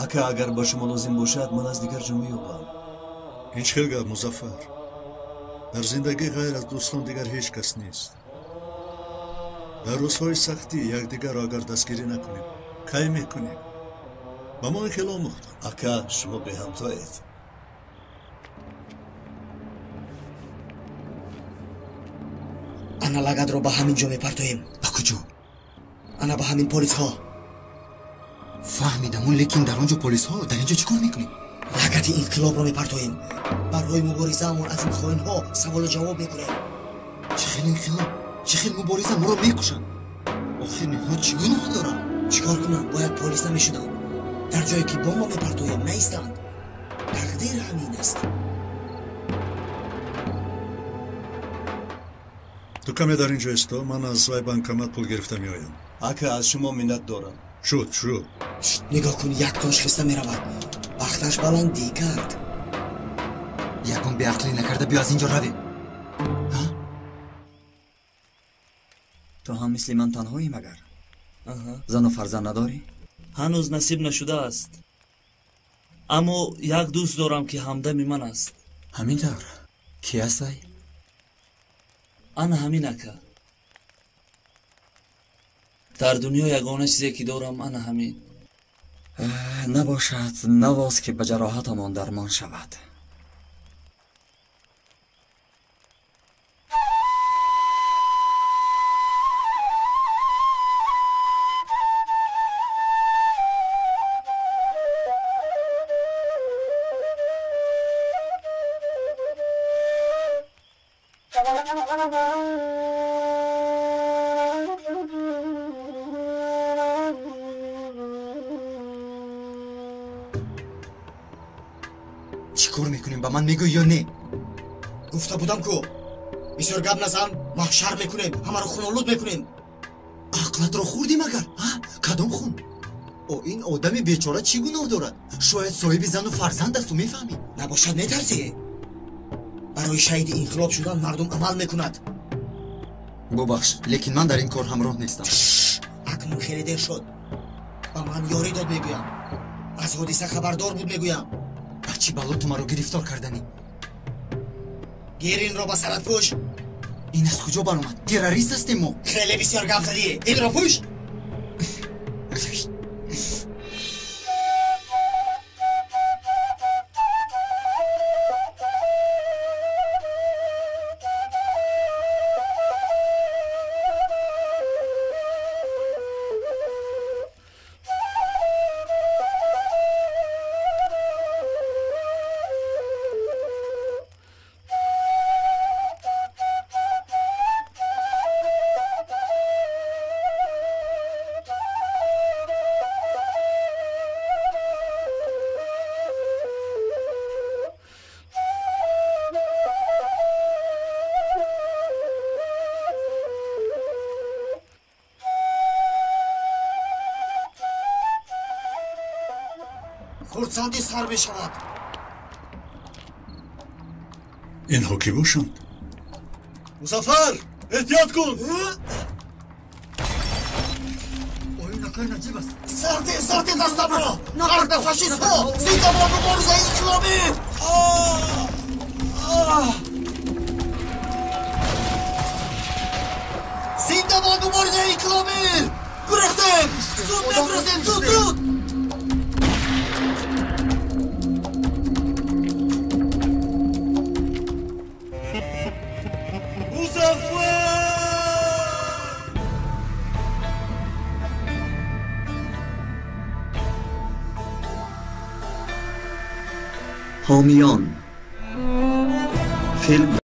Speaker 3: Ака, агар ба шумо лозим бошад, ман аз дигар ҷо меёбам.
Speaker 4: Ин чӣ хел гап, Музаффар? Дар зиндагӣ ғайр аз дӯстон дигар ҳеҷ кас нест. Дар рӯзҳои сахтӣ якдигарро агар дастгирӣ накунем, кай мекунем? Ба мо ин хел омӯхтанд.
Speaker 3: Ака, шумо беҳамтоед.
Speaker 5: Ана лагадро ба ҳамин ҷо мепартоем.
Speaker 17: Ба куҷо?
Speaker 5: Ана ба ҳамин полисҳо.
Speaker 17: Фаҳмидам, лекин дар он ҷо полисҳо, дар ин ҷо чӣ кор мекунем?
Speaker 5: Лагати инқилобро мепартоем. Барои муборизаамон аз ин хоинҳо саволу ҷавоб мекунем.
Speaker 17: Чӣ хел инқилоб? Чӣ хел мубориза? Моро мекушанд. Охир инҳо чӣ гуноҳ доранд?
Speaker 5: Чӣ кор кунам? Бояд полис намешудам. Дар ҷое ки бомба мепартоем наистанд. Тақдир ҳамин аст.
Speaker 4: Ту каме дар ин ҷо исто, ман аз вай банкомат пул гирифта меоям.
Speaker 3: Ака, аз шумо миннат дорам.
Speaker 4: Шуд, шуд.
Speaker 5: Нигоҳ кун, як тош хиста меравад. Бахташ баландӣ кард.
Speaker 17: Ягон беақлӣ накарда биё аз ин ҷо равем.
Speaker 5: Ту ҳам мисли ман танҳоӣ магар? Зану фарзанд надорӣ?
Speaker 18: Ҳанӯз насиб нашудааст. Аммо як дӯст дорам, ки ҳамдами ман аст.
Speaker 5: Ҳамин тавр? Кӣ аст вай?
Speaker 18: Ана ҳамин, ака. Дар дунё ягона чизе ки дорам ана ҳамин.
Speaker 5: Набошад, навоз ки ба ҷароҳатамон дармон шавад.
Speaker 17: Чӣ кор мекунем? Ба ман мегӯй ё не?
Speaker 5: Гуфта будам ку, бисёр гап назан, маҳшар мекунем, ҳамаро хунолуд мекунем.
Speaker 17: Ақлатро хӯрдӣ магар? Кадом хун? О, ин одами бечора чӣ гуноҳ дорад? Шояд соҳиби зану фарзанд асту, мефаҳмӣ?
Speaker 5: Набошад, метарсӣ? Барои шаҳиди инқилоб шудан мардум амал мекунад.
Speaker 17: Бубахш, лекин ман дар ин кор ҳамроҳ нестам.
Speaker 5: Акнун хеле дер шуд. Ба ман ёрӣ дод мегӯям. Аз ҳодиса хабардор буд мегӯям.
Speaker 17: Ба чӣ бало ту маро гирифтор карданӣ?
Speaker 5: Гир инро ба сарат пӯш.
Speaker 17: Ин аз куҷо баромад? Террорист ҳастем мо.
Speaker 5: Хеле бисёр гап задӣ. Инро пӯш. Хурсандӣ сар мешавад.
Speaker 4: Инҳо кӣ бошанд?
Speaker 3: Музаффар, эҳтиёт кун!
Speaker 17: Оё накай наҷиб аст?
Speaker 5: Сарди, сарди дастамро! Марг ба фашистҳо! Зинда бод муборизаи инқилобӣ! Зинда бод муборизаи инқилобӣ! Гурехтем! Зуд мегурезем! Зуд, зуд!
Speaker 19: ҳомиён филм.